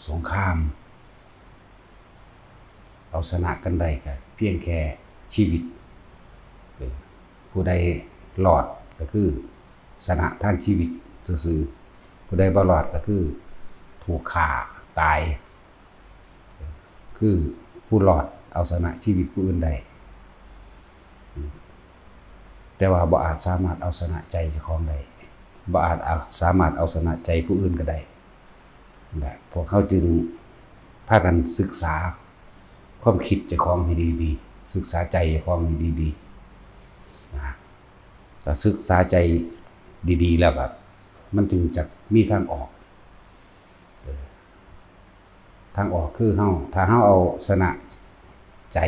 ສົງຄາມ ເອົາຊະນະກັນໄດ້ກະພຽງແຄ່ຊີວິດ. ເອີ ຜູ້ໃດລອດກະຄືຊະນະທາງຊີວິດຊື່ໆ, ຜູ້ໃດບໍ່ລອດກະຄືຖືກຂ້າຕາຍ. ຄືຜູ້ລອດເອົາຊະນະຊີວິດຜູ້ອື່ນໄດ້ ແຕ່ວ່າບໍ່ອາດສາມາດເອົາຊະນະໃຈເຈົ້າຂອງໄດ້, ບໍ່ອາດ ອາດສາມາດເອົາຊະນະໃຈຜູ້ອື່ນກະໄດ້. ແລະ ພວກເຮົາຈຶ່ງພາກັນສຶກສາຄວາມຄິດເຈົ້າຂອງໃຫ້ດີໆ, ສຶກສາໃຈເຈົ້າຂອງໃຫ້ດີໆ ນະ. ຖ້າສຶກສາໃຈດີໆແລ້ວກະ ມັນຈຶ່ງຈະມີທາງອອກ. ເອີ ທາງອອກຄືເຮົາ ຖ້າເຮົາເອົາຊະນະໃຈ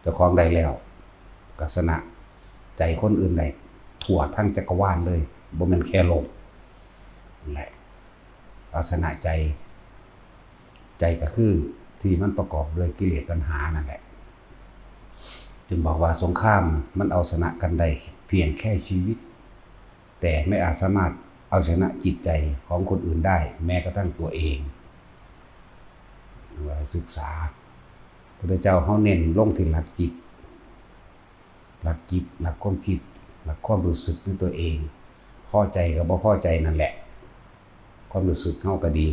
ເຈົ້າຂອງໄດ້ແລ້ວ ກະຊະນະໃຈຄົນອື່ນໄດ້ທົ່ວທັງຈັກກະວານເລີຍ, ບໍ່ແມ່ນແຄ່ໂລກ. ນັ້ນແຫຼະ ເອົາຊະນະໃຈ, ໃຈກະຄືທີ່ມັນປະກອບດ້ວຍກິເລດຕັນຫານັ້ນແຫຼະ. ຈຶ່ງບອກວ່າສົງຄາມມັນເອົາຊະນະກັນໄດ້ພຽງແຄ່ຊີວິດ, ແຕ່ໄມ່ອາດສາມາດເອົາຊະນະຈິດໃຈຂອງຄົນອື່ນໄດ້ ແມ້ກະທັ່ງຕົວເອງ. ວ່າໃຫ້ສຶກສາ, ພຸດທະເຈົ້າເຮົາເນັ້ນລົງທີ່ຫຼັກຈິດ, ຫຼັກຈິດ, ຫຼັກຄວາມຄິດ, ຫຼັກຄວາມຮູ້ສຶກໃນຕົວເອງ. ພໍໃຈກັບບໍ່ພໍໃຈນັ້ນແຫຼະ, ຄວາມຮູ້ສຶກເຮົາກະດີ.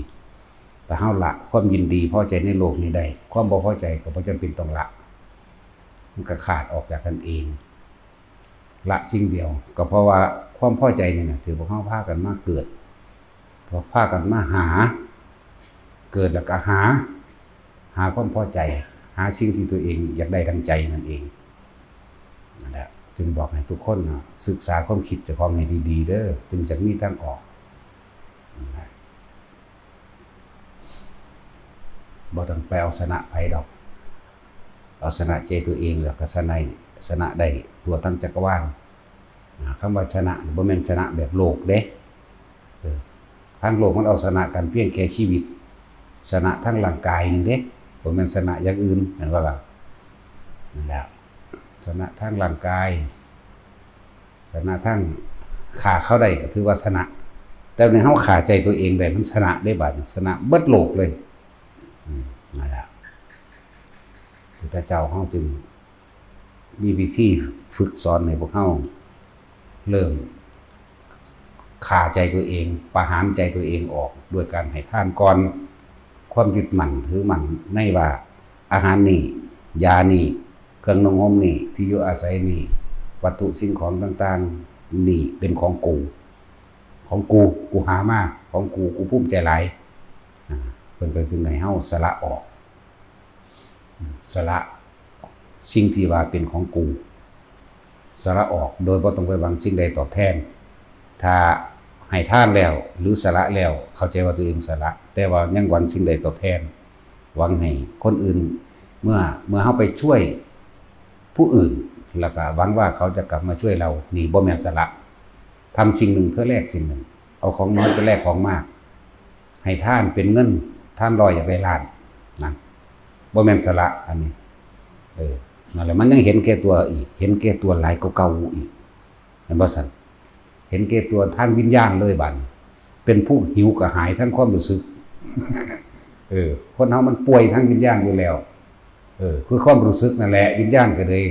ຖ້າເຮົາລະຄວາມຍິນດີພໍໃຈໃນໂລກນີ້ໄດ້, ຄວາມບໍ່ພໍໃຈກະບໍ່ຈຳເປັນຕ້ອງລະ, ມັນກະຂາດອອກຈາກກັນເອງ. ລະສິ່ງດຽວ ກະເພາະວ່າຄວາມພໍໃຈນີ້ນະ ທີ່ພວກເຮົາພາກັນມາເກີດ, ພວກພາກັນມາຫາ, ເກີດແລ້ວກະຫາ, ຫາຄວາມພໍໃຈ, ຫາສິ່ງທີ່ຕົວເອງຢາກໄດ້ດັ່ງໃຈນັ້ນເອງ. ນັ້ນແຫຼະ ຈຶ່ງບອກໃຫ້ທຸກຄົນນະ ສຶກສາຄວາມຄິດເຈົ້າຂອງໃຫ້ດີໆເດີ, ຈຶ່ງຈະມີທາງອອກ. ນັ້ນແຫຼະ ບໍ່ຕ້ອງໄປເອົາຊະນະໃຜດອກ, ເອົາຊະນະໃຈຕົວເອງ ແລ້ວກະຊະນະ ຊະນະໄດ້ທົ່ວທັງຈັກກະວານ. ອາ ຄຳວ່າຊະນະນີ້ບໍ່ແມ່ນຊະນະແບບໂລກເດ້. ເອີ ທາງໂລກມັນເອົາຊະນະກັນພຽງແຄ່ຊີວິດ, ຊະນະທາງຮ່າງກາຍນີ້ເດ້, ບໍ່ແມ່ນຊະນະຢ່າງອື່ນ, ແມ່ນບໍ່ລະ? ນັ້ນແຫຼະ ຊະນະທາງຮ່າງກາຍ, ຊະນະທາງ ຂ້າເຂົາໄດ້ກະຖືວ່າຊະນະ, ແຕ່ໃນເຮົາຂ້າໃຈຕົວເອງໄດ້ ມັນຊະນະເດ້ບາດນີ້, ຊະນະເບິດໂລກເລີຍ. ອືມ ນັ້ນແຫຼະ ພຸດທະເຈົ້າເຮົາຈຶ່ງມີວິທີຝຶກສອນໃຫ້ພວກເຮົາເລີ່ມຂ້າໃຈຕົວເອງ, ປະຫານໃຈຕົວເອງອອກ ດ້ວຍການໃຫ້ທານກ່ອນ. ຄວາມຍຶດໝັ້ນຖືໝັ້ນໃນວ່າອາຫານນີ້, ຢານີ້, ເຄື່ອງນຸ່ງຫົ່ມນີ້, ທີ່ຢູ່ອາໄສນີ້, ວັດຖຸສິ່ງຂອງຕ່າງໆນີ້ເປັນຂອງກູ, ຂອງກູ, ກູຫາມາ, ຂອງກູ, ກູພູມໃຈຫຼາຍ. ອາ ເພິ່ນກະຈຶ່ງໃຫ້ເຮົາສະຫຼະອອກ, ສະຫຼະສິ່ງທີ່ວ່າເປັນຂອງກູ, ສະຫຼະອອກໂດຍບໍ່ຕ້ອງໄປຫວັງສິ່ງໃດຕອບແທນ. ຖ້າໃຫ້ທານແລ້ວ ຫຼື ສະຫຼະແລ້ວ ເຂົ້າໃຈວ່າຕົວເອງສະຫຼະ, ແຕ່ວ່າຍັງຫວັງສິ່ງໃດຕອບແທນ, ຫວັງໃຫ້ຄົນອື່ນ, ເມື່ອ, ເມື່ອເຮົາໄປຊ່ວຍຜູ້ອື່ນ ແລ້ວກະຫວັງວ່າເຂົາຈະກັບມາຊ່ວຍເຮົາ, ນີ້ບໍ່ແມ່ນສະຫຼະ. ທຳສິ່ງໜຶ່ງເພື່ອແລກສິ່ງໜຶ່ງ, ເອົາຂອງນ້ອຍໄປແລກຂອງມາກ. ໃຫ້ທານເປັນເງິນ, ທານຮ້ອຍຢາກໄດ້ລ້ານ, ນັ້ນບໍ່ແມ່ນສະຫຼະອັນນີ້. ເອີ ນັ້ນແຫຼະ ມັນຍັງເຫັນແກ່ຕົວອີກ, ເຫັນແກ່ຕົວຫຼາຍກວ່າເກົ່າອີກ, ແມ່ນບໍ່ຊັ້ນ? ເຫັນແກ່ຕົວທາງວິນຍານເລີຍບາດນີ້, ເປັນຜູ້ຫິວກະຫາຍທາງຄວາມຮູ້ສຶກ. ເອີ ຄົນເຮົາມັນປ່ວຍທາງວິນຍານຢູ່ແລ້ວ. ເອີ ຄືຄວາມຮູ້ສຶກນັ້ນແຫຼະ, ວິນຍານກະເລີຍ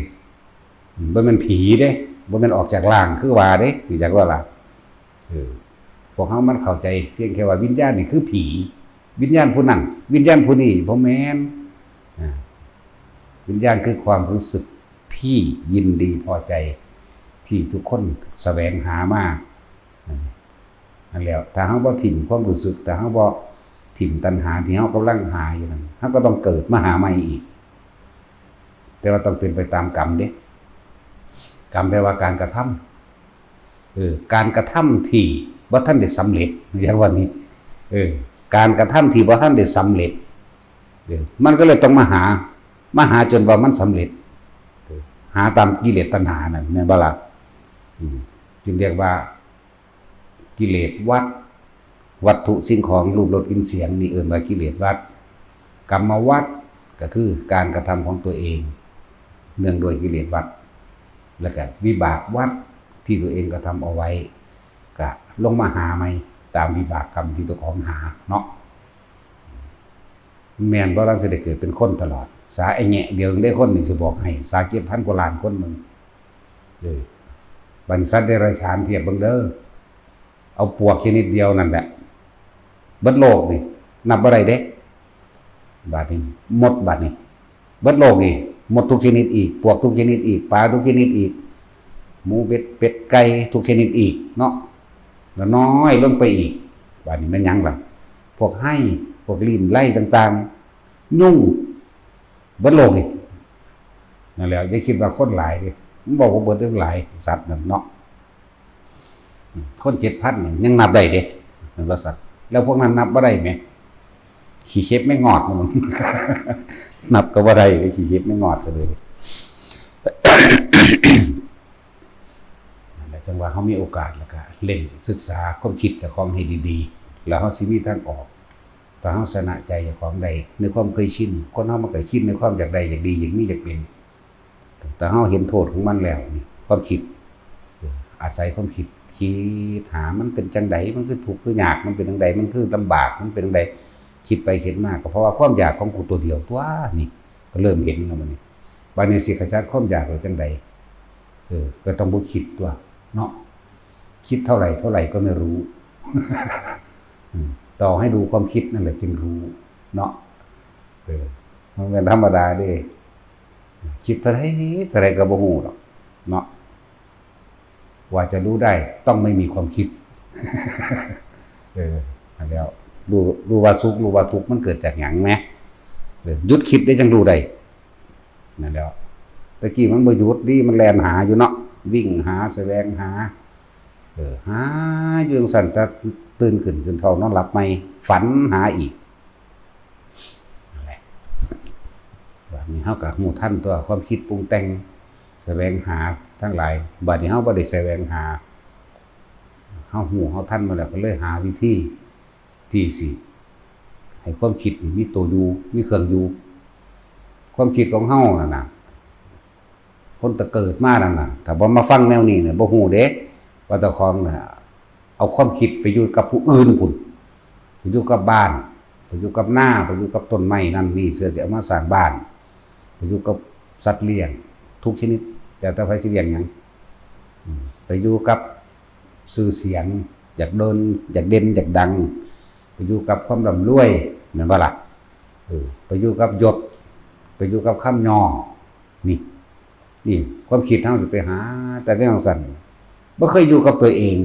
ອືມ ບໍ່ແມ່ນຜີເດ້, ບໍ່ແມ່ນອອກຈາກຮ່າງຄືວ່າເດ້, ຮູ້ຈັກບໍ່ລະ? ເອີ ພວກເຮົາມັນເຂົ້າໃຈພຽງແຄ່ວ່າວິນຍານນີ້ຄືຜີ, ວິນຍານຜູ້ນັ້ນ, ວິນຍານຜູ້ນີ້, ບໍ່ແມ່ນ. ອາ ວິນຍານຄືຄວາມຮູ້ສຶກທີ່ຍິນດີພໍໃຈ ທີ່ທຸກຄົນສະແຫວງຫາມາ. ອາ ນັ້ນແຫຼະ ຖ້າເຮົາບໍ່ຖິ້ມຄວາມຮູ້ສຶກ, ຖ້າເຮົາບໍ່ຖິ້ມຕັນຫາທີ່ເຮົາກຳລັງຫາຢູ່ນັ້ນ, ເຮົາກະຕ້ອງເກີດມາຫາໃໝ່ອີກ. ແຕ່ວ່າຕ້ອງເປັນໄປຕາມກຳເດ້. ກຳແປວ່າການກະທຳ. ເອີ ການກະທຳທີ່ບໍ່ທັນໄດ້ສຳເລັດ, ຢ່າງວ່ານີ້. ເອີ ການກະທຳທີ່ບໍ່ທັນໄດ້ສຳເລັດ, ເອີ ມັນກະເລີຍຕ້ອງມາຫາ, ມາຫາຈົນວ່າມັນສຳເລັດ. ເອີ ຫາຕາມກິເລດຕັນຫານັ້ນ, ແມ່ນບໍ່ລະ? ອືມ ຈຶ່ງຮຽກວ່າ ກິເລດວັດ, ວັດຖຸສິ່ງຂອງ ຮູບ ລົດ ກິ່ນ ສຽງ ນີ້ເອີ້ນວ່າກິເລດວັດ. ກຳມະວັດ ກະຄືການກະທຳຂອງຕົວເອງ ເນື່ອງດ້ວຍກິເລດວັດ, ແລ້ວກະວິບາກວັດ ທີ່ຕົວເອງກະທຳເອົາໄວ້ ກະລົງມາຫາໃໝ່ຕາມວິບາກກຳທີ່ເຈົ້າຂອງຫາເນາະ. ແມ່ນບໍ່? ລາງຊິໄດ້ເກີດເປັນຄົນຕະຫຼອດ. ສາໄອ້ແງະດຽວໜຶ່ງເດ້ ຄົນນີ້ຊິບອກໃຫ້ ສາເຈັດພັນກວ່າລ້ານຄົນໜຶ່ງ. ເອີ ບັດນີ້ສັດເດຍລະສານທຽບເບິ່ງເດີ. ເອົາປວກຊະນິດດຽວນັ້ນແຫຼະ ເບິດໂລກນີ້ ນັບບໍ່ໄດ້ເດ້. ບາດນີ້ມົດ ບາດນີ້ ເບິດໂລກນີ້ ມົດທຸກຊະນິດອີກ ປວກທຸກຊະນິດອີກ ປາທຸກຊະນິດອີກ ໝູ ເບັດ ເປັດ ໄກ່ ທຸກຊະນິດອີກເນາະ ລະນ້ອຍລົງໄປອີກ. ບາດນີ້ແມ່ນຫຍັງລະ? ພວກໄຮ ພວກລີ້ນໄລ່ຕ່າງໆ ຍຸງ ເບິດໂລກນີ້. ນັ້ນແຫຼະ ຢ່າຄິດວ່າຄົນຫຼາຍເດ້ ມັນເວົ້າບໍ່ເບິດເດ້ ຫຼາຍສັດນັ້ນເນາະ. ຄົນເຈັດພັນນີ້ຍັງນັບໄດ້ເດ້ ແມ່ນບໍ່ຊັ້ນ? ແລ້ວພວກນັ້ນນັບບໍ່ໄດ້ແໝ ຂີ້ເຂັບແມງງອດ ນັບກໍບໍ່ໄດ້ເດ້ ຂີ້ເຂັບແມງງອດກໍເລີຍ. ນັ້ນແຫຼະ ຈັ່ງວ່າເຮົາມີໂອກາດ ແລ້ວກະເລັ່ງສຶກສາຄວາມຄິດເຈົ້າຂອງໃຫ້ດີໆ ແລ້ວເຮົາຊິມີທາງອອກ. ຖ້າເຮົາຊະນະໃຈເຈົ້າຂອງໄດ້ໃນຄວາມເຄີຍຊິນ, ຄົນເຮົາມັນກໍຊິນໃນຄວາມຢາກໄດ້ ຢາກດີ ຢາກມີ ຢາກເປັນ. ຖ້າເຮົາເຫັນໂທດຂອງມັນແລ້ວນີ້ ຄວາມຄິດ ເອີ ອາໄສຄວາມຄິດ ຄິດຫາມັນເປັນຈັ່ງໃດ ມັນຄືທຸກຄືຍາກ ມັນເປັນຈັ່ງໃດ ມັນຄືລຳບາກ ມັນເປັນຈັ່ງໃດ ຄິດໄປຄິດມາ ກໍເພາະວ່າຄວາມຢາກຂອງກູຕົວດຽວຕົວະ ນີ້ ກໍເລີ່ມເຫັນແລ້ວບັດນີ້. ບາດນີ້ຊິຂະຈັດຄວາມຢາກໄວ້ຈັ່ງໃດ? ເອີ ກໍຕ້ອງບໍ່ຄິດຕົວະເນາະ ຄິດເທົ່າໃດເທົ່າໃດກໍໄມ່ຮູ້. ອືມ ຕໍ່ໃຫ້ຮູ້ຄວາມຄິດນັ້ນແຫຼະຈຶ່ງຮູ້ເນາະ. ເອີ ມັນແມ່ນທຳມະດາເດ້ ຄິດເທົ່າໃດເທົ່າໃດກໍບໍ່ຮູ້ດອກເນາະ. ກວ່າຈະຮູ້ໄດ້ຕ້ອງໄມ່ມີຄວາມຄິດ. ເອີ ນັ້ນແຫຼະ ຮູ້ ຮູ້ວ່າສຸກ ຮູ້ວ່າທຸກ ມັນເກີດຈາກຫຍັງແມ? ເອີ ຢຸດຄິດໄດ້ຈັ່ງຮູ້ໄດ້. ນັ້ນແຫຼະ ແຕ່ກີ້ມັນບໍ່ຢຸດເດ້ ມັນແລ່ນຫາຢູ່ເນາະ ວິ່ງຫາ ສະແຫວງຫາ ເອີ ຫາຢູ່ຈັ່ງຊັ້ນ ແຕ່ຕື່ນຂຶ້ນຈົນເທົ່ານອນຫຼັບໃໝ່ ຝັນຫາອີກ. ນັ້ນແຫຼະ ບາດນີ້ເຮົາກໍຮູ້ທັນຕົວະ ຄວາມຄິດປຸງແຕ່ງ ສະແຫວງຫາທັງຫຼາຍ. ບາດນີ້ເຮົາບໍ່ໄດ້ສະແຫວງຫາ ເຮົາຮູ້ເຮົາທັນມາແລ້ວ ກໍເລີຍຫາວິທີ ທີ່ຊິໃຫ້ຄວາມຄິດນີ້ມີໂຕຢູ່ ມີເຄື່ອງຢູ່. ຄວາມຄິດຂອງເຮົານັ້ນນະ ຄົນແຕ່ເກີດມານັ້ນນະ ຖ້າບໍ່ມາຟັງແນວນີ້ນະ ບໍ່ຮູ້ເດ້ວ່າເຈົ້າຂອງນະ ເອົາຄວາມຄິດໄປຢູ່ກັບຜູ້ອື່ນພຸ້ນ ໄປຢູ່ກັບບ້ານ ໄປຢູ່ກັບນາ ໄປຢູ່ກັບຕົ້ນໄມ້ນັ້ນນີ້ ເພື່ອຊິເອົາມາສ້າງບ້ານ ໄປຢູ່ກັບສັດລ້ຽງທຸກຊະນິດ ແລ້ວແຕ່ໃຜຊິລ້ຽງຫຍັງ ອືມ ໄປຢູ່ກັບຊື່ສຽງ ຢາກເດັ່ນ ຢາກເດັ່ນ ຢາກດັງ ໄປຢູ່ກັບຄວາມລ່ຳລວຍ ແມ່ນບໍ່ລະ? ເອີ ໄປຢູ່ກັບຍົດ ໄປຢູ່ກັບຄຳຍ້ອງ ນີ້ ນີ້ຄວາມຄິດເຮົາຊິໄປຫາແຕ່ແນວຈັ່ງຊັ້ນ ບໍ່ເຄີຍຢູ່ກັບຕົວເອງ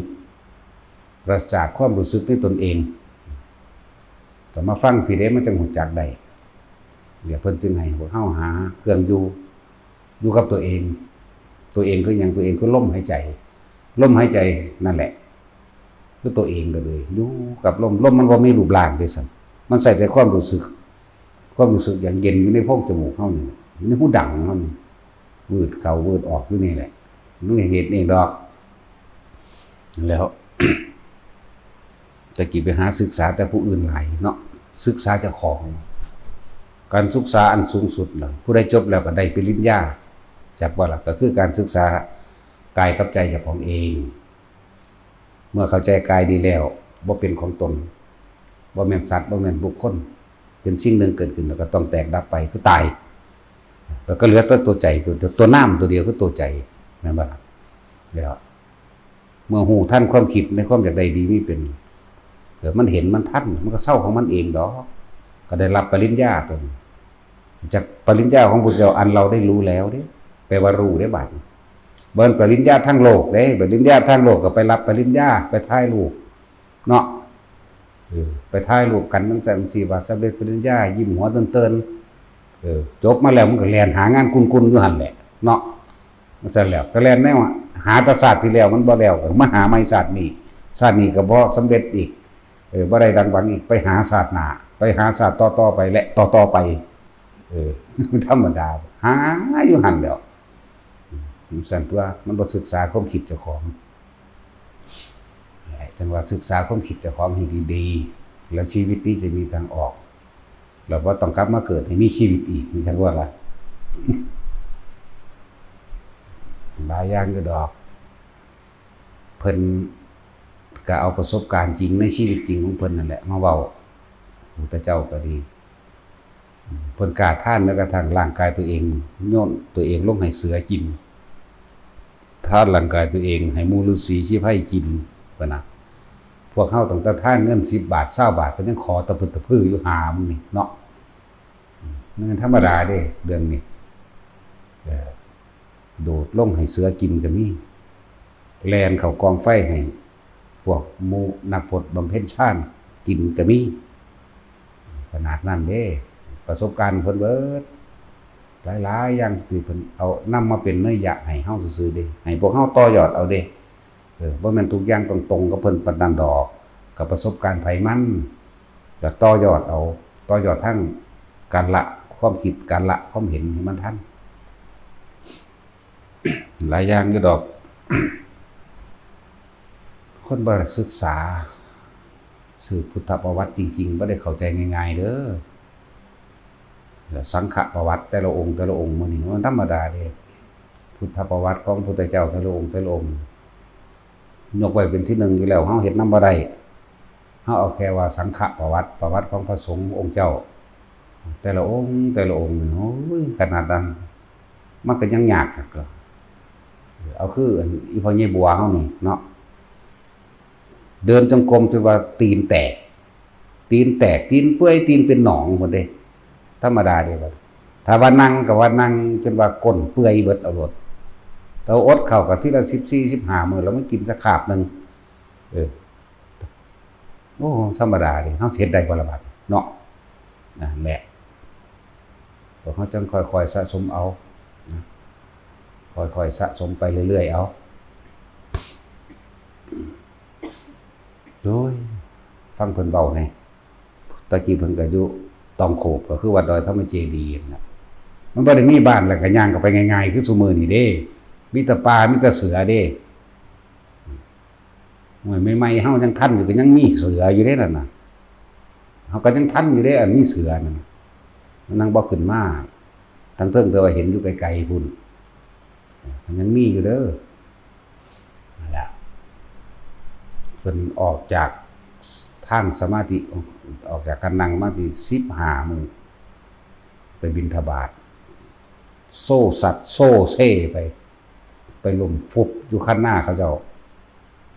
ປາສະຈາກຄວາມຮູ້ສຶກໃນຕົນເອງ. ກໍມາຟັງພີ້ເດ້ ມັນຈັ່ງຮູ້ຈັກໄດ້. ດຽວເພິ່ນຈຶ່ງໃຫ້ພວກເຮົາຫາເຄື່ອງຢູ່ ຢູ່ກັບຕົວເອງ. ຕົວເອງຄືຫຍັງ? ຕົວເອງຄືລົມຫາຍໃຈ. ລົມຫາຍໃຈນັ້ນແຫຼະ ຄືຕົວເອງກໍເລີຍ ຢູ່ກັບລົມ. ລົມມັນບໍ່ມີຮູບຮ່າງເດ້ຊັ້ນ ມັນໃຊ້ແຕ່ຄວາມຮູ້ສຶກ. ຄວາມຮູ້ສຶກຢ່າງເຢັນຢູ່ໃນໂພງຈະມູກເຮົານີ້ ຢູ່ໃນຫູດັງເຮົານີ້ ວືດເຂົ້າວືດອອກຢູ່ນີ້ແຫຼະ ມັນເຮັດເອງດອກ. ແລ້ວ ແຕ່ກີ້ໄປຫາສຶກສາແຕ່ຜູ້ອື່ນຫຼາຍເນາະ ສຶກສາເຈົ້າຂອງ. ການສຶກສາອັນສູງສຸດລະ ຜູ້ໃດຈົບແລ້ວກໍໄດ້ປະລິນຍາ ຈັກບໍ່ລະ? ກໍຄືການສຶກສາກາຍກັບໃຈເຈົ້າຂອງເອງ. ເມື່ອເຂົ້າໃຈກາຍນີ້ແລ້ວ ບໍ່ເປັນຂອງຕົນ ບໍ່ແມ່ນສັດ ບໍ່ແມ່ນບຸກຄົນ ເປັນສິ່ງໜຶ່ງເກີດຂຶ້ນ ແລ້ວກໍຕ້ອງແຕກດັບໄປ ຄືຕາຍ ແລ້ວກໍເຫຼືອແຕ່ຕົວໃຈ ຕົວ ຕົວນາມຕົວດຽວ ຄືຕົວໃຈ ແມ່ນບໍ່ລະ? ແລ້ວເມື່ອຮູ້ທັນຄວາມຄິດໃນຄວາມຢາກໄດ້ດີມີເປັນ ເອີ ມັນເຫັນ ມັນທັນ ມັນກໍເຊົາຂອງມັນເອງດອກ ກໍໄດ້ຮັບປະລິນຍາຕົວນີ້. ຈາກປະລິນຍາຂອງພຸດທະເຈົ້າ ອັນເຮົາໄດ້ຮູ້ແລ້ວເດ້ ແປວ່າຮູ້ເດ້ບາດນີ້ ບໍ່ແມ່ນປະລິນຍາທາງໂລກເດ້. ປະລິນຍາທາງໂລກກໍໄປຮັບປະລິນຍາ ໄປຖ່າຍຮູບເນາະ ເອີ ໄປຖ່າຍຮູບກັນຈັ່ງຊັ້ນຈັ່ງຊີ້ ວ່າສຳເລັດປະລິນຍາ ຍິ້ມຫົວເຕີນໆ ເອີ ຈົບມາແລ້ວມັນກໍແລ່ນຫາງານກຸນໆຢູ່ຫັ້ນແຫຼະເນາະ ຈັ່ງຊັ້ນແລ້ວ ກໍແລ່ນແນວຫາແຕ່ຊາດທີ່ແລ້ວມັນບໍ່ແລ້ວ ກໍມາຫາໃໝ່ຊາດນີ້ ຊາດນີ້ກໍບໍ່ສຳເລັດອີກ ເອີ ບໍ່ໄດ້ດັ່ງຫວັງອີກ ໄປຫາຊາດໜ້າ ໄປຫາຊາດຕໍ່ໆໄປ ແລະ ຕໍ່ໆໄປ ເອີ ທຳມະດາ ຫາຢູ່ຫັ້ນແຫຼ້ວ. ອືມ ຊັ້ນຕົວະ ມັນບໍ່ສຶກສາຄວາມຄິດເຈົ້າຂອງ. ຈັ່ງວ່າສຶກສາຄວາມຄິດເຈົ້າຂອງໃຫ້ດີໆ ແລ້ວຊີວິດນີ້ຈະມີທາງອອກ ແລ້ວບໍ່ຕ້ອງກັບມາເກີດໃຫ້ມີຊີວິດອີກ ຈັ່ງວ່າລະ ຫຼາຍຢ່າງຢູ່ດອກ. ເພິ່ນກໍເອົາປະສົບການຈິງໃນຊີວິດຈິງຂອງເພິ່ນນັ້ນແຫຼະມາເວົ້າ ພະພຸດທະເຈົ້າກໍດີ ເພິ່ນກ້າທານແມ້ກະທັ້ງຮ່າງກາຍຕົວເອງ ໂຍນຕົວເອງລົງໃຫ້ເສືອກິນ, ທານຮ່າງກາຍຕົວເອງໃຫ້ໝູ່ລືສີຊີໄພກິນ ປານນັ້ນ. ພວກເຮົາຕັ້ງແຕ່ທານເງິນສິບບາດ ຊາວບາດ ກໍຍັງຂໍຕະພຶດຕະພືຢູ່ ຫາມນີ້ເນາະ. ອືມ ມັນທຳມະດາເດ້ເລື່ອງນີ້. ເອີ ໂດດລົງໃຫ້ເສືອກິນກໍມີ, ແລ່ນເຂົ້າກອງໄຟໃຫ້ພວກໝູ່ນັກໂທດບຳເພັນຊານກິນກໍມີ. ຂະໜາດນັ້ນເດ້ ປະສົບການເພິ່ນເບີດ ຫຼາຍໆຢ່າງທີ່ເພິ່ນເອົານຳມາເປັນໄນຍະໃຫ້ເຮົາຊື່ໆເດ້ ໃຫ້ພວກເຮົາຕໍ່ຍອດເອົາເດ້. ເອີ ບໍ່ແມ່ນທຸກຢ່າງຕ້ອງຕົງກັບເພິ່ນປານນັ້ນດອກ, ກໍປະສົບການໃຜມັນ ກໍຕໍ່ຍອດເອົາ, ຕໍ່ຍອດທາງການລະຄວາມຄິດ ການລະຄວາມເຫັນໃຫ້ມັນທັນ. ຫຼາຍຢ່າງຢູ່ດອກ ຄົນບໍ່ໄດ້ສຶກສາ ຊື່ພຸດທະປະຫວັດຈິງໆ ບໍ່ໄດ້ເຂົ້າໃຈງ່າຍໆເດີ. ແລ້ວສັງຄະປະຫວັດແຕ່ລະອົງແຕ່ລະອົງ ມື້ນີ້ມັນທຳມະດາເດ້. ພຸດທະປະຫວັດຂອງພຸດທະເຈົ້າແຕ່ລະອົງແຕ່ລະອົງ ຍົກໄວ້ເປັນທີໜຶ່ງຢູ່ແລ້ວ ເຮົາເຮັດນຳບໍ່ໄດ້. ເຮົາເອົາແຄ່ວ່າສັງຄະປະຫວັດ ປະຫວັດຂອງພະສົງອົງເຈົ້າ ແຕ່ລະອົງແຕ່ລະອົງນີ້ ໂອ້ຍ ຂະໜາດນັ້ນ ມັນກໍຍັງຍາກຄັກ. ເອົາຄືອັນອີ່ພໍ່ໃຫຍ່ບົວເຮົານີ້ເນາະ ເດີນຈົງກົມຈົນວ່າຕີນແຕກ ຕີນແຕກ ຕີນເປື່ອຍ ຕີນເປັນໜອງພຸ້ນເດ້. ທຳມະດາເດ້. ຖ້າວ່ານັ່ງກໍວ່ານັ່ງຈົນວ່າກົ້ນເປື່ອຍເບິດເອົາໂລດ. ແຕ່ວ່າອົດເຂົ້າກໍທີລະສິບສີ່ ສິບຫ້າມື້ ແລ້ວມາກິນສັກຄາບໜຶ່ງ. ເອີ ໂອ້ ທຳມະດາເດ້ ເຮົາຊິເຮັດໄດ້ບໍ່ລະບາດນີ້ເນາະ. ນັ້ນແຫຼະ ພວກເຮົາຈັ່ງຄ່ອຍໆສະສົມເອົານະ ຄ່ອຍໆສະສົມໄປເລື້ອຍໆເອົາ. ໂອ້ຍ ຟັງເພິ່ນເວົ້າແດ່. ແຕ່ກີ້ເພິ່ນກໍຢູ່ຕອງໂຂບ ກໍຄືວັດດອຍທຳມະເຈດີຫັ້ນນະ. ມັນບໍ່ໄດ້ມີບ້ານ ແລ້ວກໍຍ່າງເຂົ້າໄປງ່າຍໆຄືຊຸມື້ນີ້ເດ້. ມີແຕ່ປ່າ ມີແຕ່ເສືອເດ້. ໂອ້ຍ ໃໝ່ໆເຮົາຍັງທັນຢູ່ ກໍຍັງມີເສືອຢູ່ເດ້ນັ້ນນະ. ເຮົາກໍຍັງທັນຢູ່ເດ້ ອັນມີເສືອນັ້ນນະ. ມັນຍັງບໍ່ຂຶ້ນມາທາງເທິງ ແຕ່ວ່າເຫັນຢູ່ໄກໆພຸ້ນ ມັນຍັງມີຢູ່ເດີ. ນັ້ນແຫຼະ ເພິ່ນອອກຈາກທາງສະມາທິ ອອກຈາກການນັ່ງມາໄດ້ສິບຫ້າມື້ ໄປບິນທະບາດ ໂຊສັດໂຊເຊໄປ ໄປລົ້ມຟຸບຢູ່ຄັນນາເຂົາເຈົ້າ.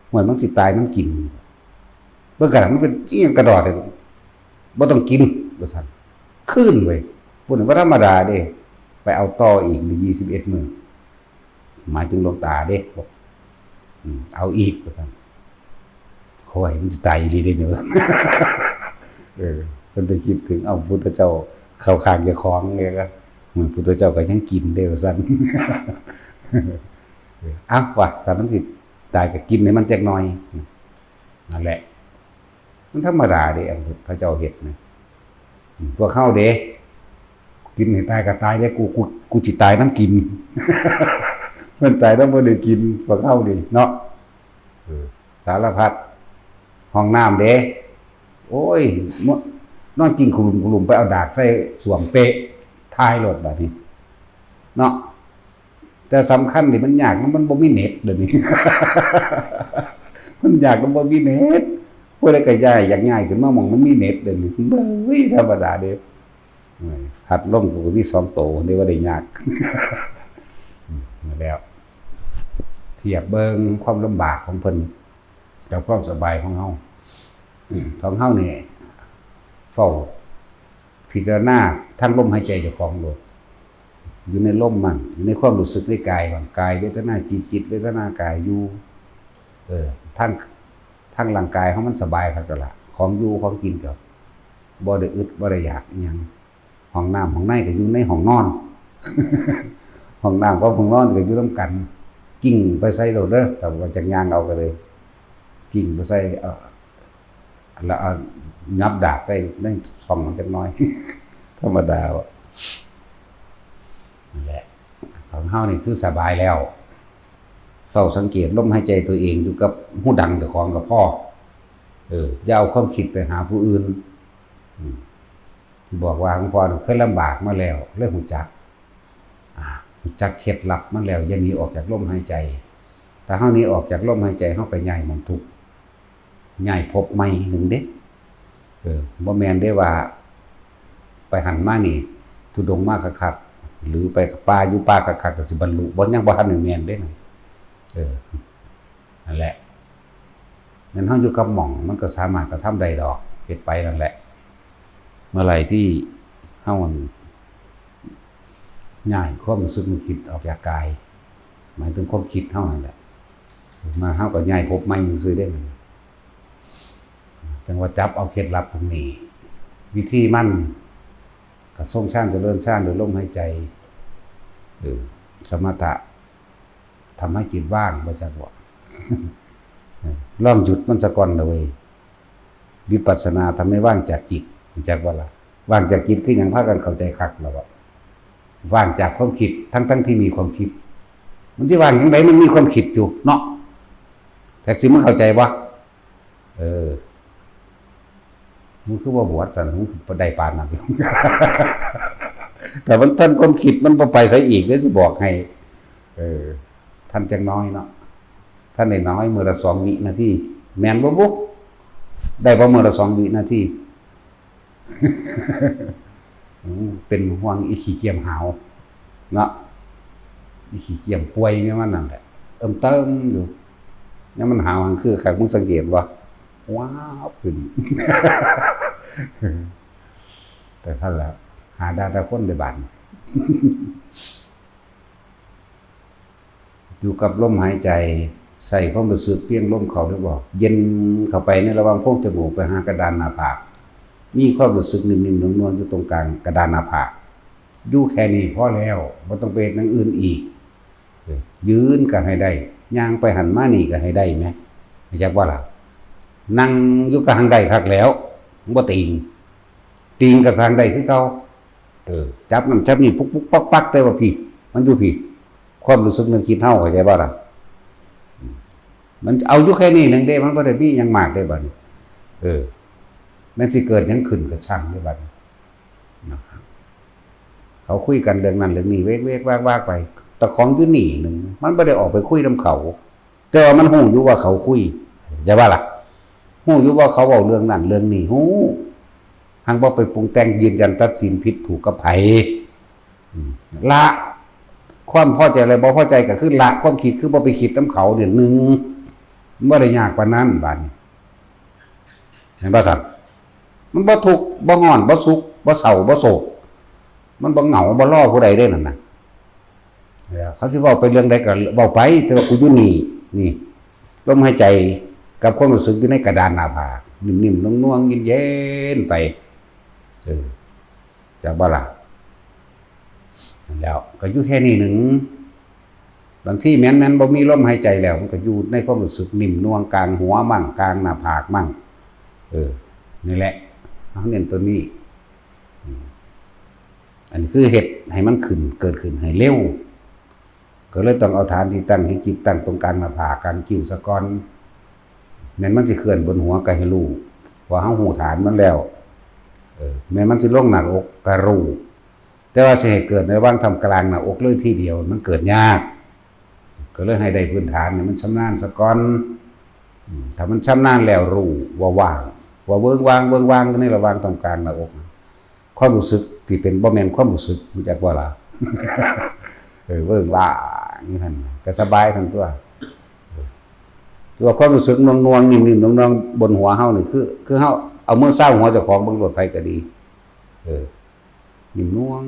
ໂອ້ຍ ມັນຊິຕາຍນຳກິນ. ເບິ່ງກະດານ ມັນເປັນອີ່ຫຍັງກະດອດ ບໍ່ຕ້ອງກິນ ວ່າຊັ້ນ. ຄືນເວີຍ ພຸ້ນ ບໍ່ທຳມະດາເດ້. ໄປເອົາຕໍ່ອີກ ຊາວເອັດມື້ ໝາຍເຖິງຫຼວງຕາເດ້. ອືມ ເອົາອີກ ວ່າຊັ້ນ. ໂອ້ຍ ມັນຊິຕາຍອີ່ຫຼີເດ້ນີ້ ວ່າຊັ້ນ. ເອີ ເພິ່ນໄປຄິດເຖິງ ເອົ້າ ພຸດທະເຈົ້າເຂົ້າຂ້າງເຈົ້າຂອງເດ້ ໂອ້ຍ ພຸດທະເຈົ້າກໍຍັງກິນເດ້ ວ່າຊັ້ນ. ເອົາ ວ່າ ຖ້າມັນຊິຕາຍກໍກິນໃຫ້ມັນຈັກໜ່ອຍ. ນັ້ນແຫຼະ ມັນທຳມະດາເດ້ ອັນເຂົາເຈົ້າເຮັດນະ. ອືມ ພວກເຮົາເດ້ ກິນໃຫ້ຕາຍກໍຕາຍເດ້ ກູ ກູ ກູຊິຕາຍນຳກິນ. ມັນຕາຍນຳບໍ່ໄດ້ກິນ ພວກເຮົານີ້ເນາະ. ເອີ ສາລະພັດ ຫ້ອງນ້ຳເດ້ ໂອ້ຍ ນອນກິ້ງຂະຫຼຸມຂະຫຼຸມ ໄປເອົາດາກໃສ່ສ້ວມເປະ ຖ່າຍໂລດບາດນີ້ເນາະ. ແຕ່ສຳຄັນນີ້ມັນຍາກນຳ ມັນບໍ່ມີເນັດດຽວນີ້ ມັນຍາກນຳບໍ່ມີເນັດ. ຜູ້ໃດກໍຍ້າຍ ຢາກຍ້າຍຂຶ້ນມາໝ່ອງມັນມີເນັດດຽວນີ້. ເອີຍ ທຳມະດາເດ້. ໂອ້ຍ ພັດລົມກູກໍມີສອງໂຕເດ້ ບໍ່ໄດ້ຍາກ. ອືມ ນັ້ນແຫຼະ ທຽບເບິ່ງຄວາມລຳບາກຂອງເພິ່ນ ກັບຄວາມສະບາຍຂອງເຮົາ. ອືມ ຂອງເຮົານີ້ ເຝົ້າພິຈາລະນາທາງລົມຫາຍໃຈເຈົ້າຂອງໂລດ, ຢູ່ໃນລົມມັນ, ຢູ່ໃນຄວາມຮູ້ສຶກໃນກາຍມັນ, ກາຍເວທະນາຈິດ, ຈິດເວທະນາກາຍຢູ່. ເອີ ທາງ, ທາງຮ່າງກາຍເຮົາມັນສະບາຍຄັກແລ້ວລະ, ຂອງຢູ່ຂອງກິນກໍບໍ່ໄດ້ອຶດບໍ່ໄດ້ຢາກອີ່ຫຍັງ. ຫ້ອງນ້ຳຫ້ອງໃນກໍຢູ່ໃນຫ້ອງນອນ, ຫ້ອງນ້ຳກັບຫ້ອງນອນກໍຢູ່ນຳກັນ. ກິ້ງໄປໃສ່ໂລດເດີ, ຖ້າວ່າຈັກຍ່າງເອົາກໍເລີຍ ກິ້ງໄປໃສ່ ເອົາ ແລ້ວເອົາຫຍັບດາບໃສ່ໃນຊ່ອງມັນຈັກໜ້ອຍ, ທຳມະດາ. ນັ້ນແຫຼະ, ຂອງເຮົານີ້ຄືສະບາຍແລ້ວ. ເຝົ້າສັງເກດລົມຫາຍໃຈຕົວເອງຢູ່ກັບຫູດັງເຈົ້າຂອງກໍພໍ. ເອີ ຢ່າເອົາຄວາມຄິດໄປຫາຜູ້ອື່ນ. ອືມ ທີ່ບອກວ່າ ຫຼວງພໍ່ເຄີຍລຳບາກມາແລ້ວ ເລີຍຮູ້ຈັກ, ອາ ຮູ້ຈັກເຄັດລັບມັນແລ້ວ, ຢ່າໜີອອກຈາກລົມຫາຍໃຈ. ຖ້າເຮົາໜີອອກຈາກລົມຫາຍໃຈ, ເຮົາໄປຍ້າຍໝ່ອງທຸກ, ຍ້າຍພົບໃໝ່ໜຶ່ງເດ້. ເອີ ບໍ່ແມ່ນເດ້ວ່າ ປຫັ້ນມານີ້ ທຸດົງມາຄັກໆ ຫຼືໄປປ່າຢູ່ປ່າຄັກໆ ກໍຊິບັນລຸບໍ່? ຍັງບໍ່ທັນໄດ້ແມ່ນເດ້ນະ. ເອີ ນັ້ນແຫຼະ ແມ່ນເຮົາຢູ່ກັບໝ່ອງ ມັນກໍສາມາດກະທຳໄດ້ດອກ ເຮັດໄປນັ້ນແຫຼະ. ເມື່ອໃດທີ່ເຮົາ ຍ້າຍຄວາມຮູ້ສຶກນຶກຄິດອອກຈາກກາຍ ໝາຍເຖິງຄວາມຄິດເຮົານັ້ນແຫຼະ ມາເຮົາກໍຍ້າຍພົບໃໝ່ຊື່ໆເດ້. ຈັ່ງວ່າຈັບເອົາເຄັດລັບພວກນີ້ ວິທີມັນກໍຊົງຊານຈະເລີນຊານດ້ວຍລົມຫາຍໃຈ ເອີ ສະມະຖະ ທຳໃຫ້ຈິດວ່າງ ບໍ່ຈັກບໍ່ ລອງຢຸດມັນສາກ່ອນລະເວີຍ. ວິປັດສະນາທຳໃຫ້ວ່າງຈາກຈິດ ຮູ້ຈັກບໍ່ລະ? ວ່າງຈາກຈິດຄືຫຍັງ? ພາກັນເຂົ້າໃຈຄັກລະບໍ່? ວ່າງຈາກຄວາມຄິດ ທັງໆທີ່ມີຄວາມຄິດ ມັນຊິວ່າງຈັ່ງໃດ? ມັນມີຄວາມຄິດຢູ່ເນາະ. ແທັກຊິ ມຶງເຂົ້າໃຈບໍ່? ເອີ ມຶງຄືບໍ່ບວດຊັ້ນ? ມຶງຄືໄດ້ປານນັ້ນ ແຕ່ມັນທັນຄວາມຄິດ ມັນບໍ່ໄປໃສອີກເດ້ ຊິບອກໃຫ້. ເອີ ທັນຈັກໜ້ອຍເນາະ ທັນໄດ້ໜ້ອຍ ມື້ລະສອງວິນາທີ ແມ່ນບໍ່ບຸ? ໄດ້ບໍ່ມື້ລະສອງວິນາທີ? ເປັນຫ່ວງອີຂີ້ກຽມຫາວເນາະ ອີຂີ້ກຽມປ່ວຍແມ່ນມັນນັ້ນແຫຼະ ເອີ່ມເຕີມຢູ່. ຍາມມັນຫາວຫັ້ນຄືຄັກ ມຶງສັງເກດບໍ່? ວາບຂຶ້ນ ແຕ່ນັ້ນແຫຼະ ຫາດາດາຄົນໄດ້ບາດນີ້. ຢູ່ກັບລົມຫາຍໃຈ ໃສ່ຄວາມຮູ້ສຶກພຽງລົມເຂົ້າ ຫຼືອອກ ເຢັນເຂົ້າໄປໃນລະຫວ່າງໂພງຈະມູກໄປຫາກະດານໜ້າຜາກ ມີຄວາມຮູ້ສຶກໜິ່ມໆນວນໆຢູ່ຕົງກາງກະດານໜ້າຜາກ ຢູ່ແຄ່ນີ້ພໍແລ້ວ ບໍ່ຕ້ອງໄປເຮັດຢ່າງອື່ນອີກ. ເອີ ຢືນກໍໃຫ້ໄດ້ ຍ່າງໄປຫັ້ນມານີ້ກໍໃຫ້ໄດ້ແໝ ຮູ້ຈັກບໍ່ລະ? ນັ່ງຢູ່ກໍຮັ່ງໄດ້ຄັກແລ້ວ ບໍ່ຕີງ ຕີງກໍສ້າງໄດ້ຄືເກົ່າ. ເອີ ຈັບນັ້ນຈັບນີ້ປຸກໆປັກໆ ແຕ່ວ່າພີ້ ມັນຢູ່ພີ້ ຄວາມຮູ້ສຶກນຶກຄິດເຮົາ ເຂົ້າໃຈບໍ່ລະ? ມັນເອົາຢູ່ແຄ່ນີ້ໜຶ່ງເດ້ ມັນບໍ່ໄດ້ມີຫຍັງມາກເດ້ບາດນີ້. ເອີ ແມ່ນຊິເກີດຫຍັງຂຶ້ນກໍຊ່າງເດ້ບາດນີ້ ເຂົາຄຸຍກັນເລື່ອງນັ້ນເລື່ອງນີ້ ເວກໆວາກໆໄປ ຕະຂອງຢູ່ນີ້ໜຶ່ງ ມັນບໍ່ໄດ້ອອກໄປຄຸຍນຳເຂົາ ແຕ່ວ່າມັນຮູ້ຢູ່ວ່າເຂົາຄຸຍ ເຂົ້າໃຈບໍ່ລະ? ຮູ້ຢູ່ວ່າເຂົາເວົ້າເລື່ອງນັ້ນເລື່ອງນີ້ ຮູ້ ຮັ່ງບໍ່ໄປປຸງແຕ່ງ ຢືນຢັນຕັດສິນຜິດຖືກກັບໃຜ. ອືມ ລະຄວາມພໍໃຈ ແລະ ບໍ່ພໍໃຈ ກໍຄືລະຄວາມຄິດ ຄືບໍ່ໄປຄິດນຳເຂົານີ້ໜຶ່ງ ບໍ່ໄດ້ຍາກປານນັ້ນບາດນີ້ ເຫັນບໍ່ຊັ້ນ? ມັນບໍ່ທຸກ ບໍ່ຮ້ອນ ບໍ່ສຸກ ບໍ່ເສົ້າ ບໍ່ໂສກ ມັນບໍ່ເຫງົາ ບໍ່ລໍຜູ້ໃດເດ້ນັ້ນນະ. ແລ້ວເຂົາຊິເວົ້າໄປເລື່ອງໃດກໍເວົ້າໄປ ແຕ່ວ່າກູຢູ່ນີ້ ນີ້ ລົມຫາຍໃຈກັບຄວາມຮູ້ສຶກຢູ່ໃນກະດານໜ້າຜາກ ໜິ່ມໆນວງໆເຢັນໆໄປ ເອີ ຈັກບໍ່ລະ? ນັ້ນແຫຼະ ກໍຢູ່ແຄ່ນີ້ໜຶ່ງ ບາງທີແມ່ນໆບໍ່ມີລົມຫາຍໃຈແລ້ວ ມັນກໍຢູ່ໃນຄວາມຮູ້ສຶກໜິ່ມນວງກາງຫົວມັ້ງ ກາງໜ້າຜາກມັ້ງ ເອີ ນີ້ແຫຼະ ເຮົາເນັ້ນຕົວນີ້ ອືມ ອັນນີ້ຄືເຮັດໃຫ້ມັນຂຶ້ນ ເກີດຂຶ້ນໃຫ້ເລັວ ກໍເລີຍຕ້ອງເອົາຖານທີ່ຕັ້ງໃຫ້ຈິດຕັ້ງຕົງກາງໜ້າຜາກ ກາງຄິ້ວສາກ່ອນ. ແມ່ນມັນຊິເຄື່ອນບົນຫົວກໍໃຫ້ຮູ້ ເພາະເຮົາຮູ້ຖານມັນແລ້ວ. ເອີ ແມ່ນມັນຊິລົງໜ້າອົກກໍຮູ້ ແຕ່ວ່າຊິໃຫ້ເກີດໃນລະຫວ່າງທ່າມກາງໜ້າອົກເລີຍທີດຽວ ມັນເກີດຍາກ. ກໍເລີຍໃຫ້ໄດ້ພື້ນຖານໃຫ້ມັນຊຳນານສາກ່ອນ. ອືມ ຖ້າມັນຊຳນານແລ້ວຮູ້ວ່າວ່າງ ວ່າເວີ້ງວ່າງ ເວີ້ງວ່າງຢູ່ໃນລະຫວ່າງທ່າມກາງໜ້າອົກ. ຄວາມຮູ້ສຶກທີ່ເປັນ ບໍ່ແມ່ນຄວາມຮູ້ສຶກ ຮູ້ຈັກບໍ່ລະ? ເອີ ເວີ້ງວ່າງຢູ່ຫັ້ນ ກໍສະບາຍທັງຕົວ. ຕົວຄວາມຮູ້ສຶກໜ່ວງໆ ໜິ່ມໆ ໜ່ວງໆ ບົນຫົວເຮົານີ້ ຄື ຄືເຮົາເອົາມືຊາວຫົວເຈົ້າຂອງເບິ່ງໂລດ ໃຜກໍດີ ເອີ ໜິ່ມໜ່ວງ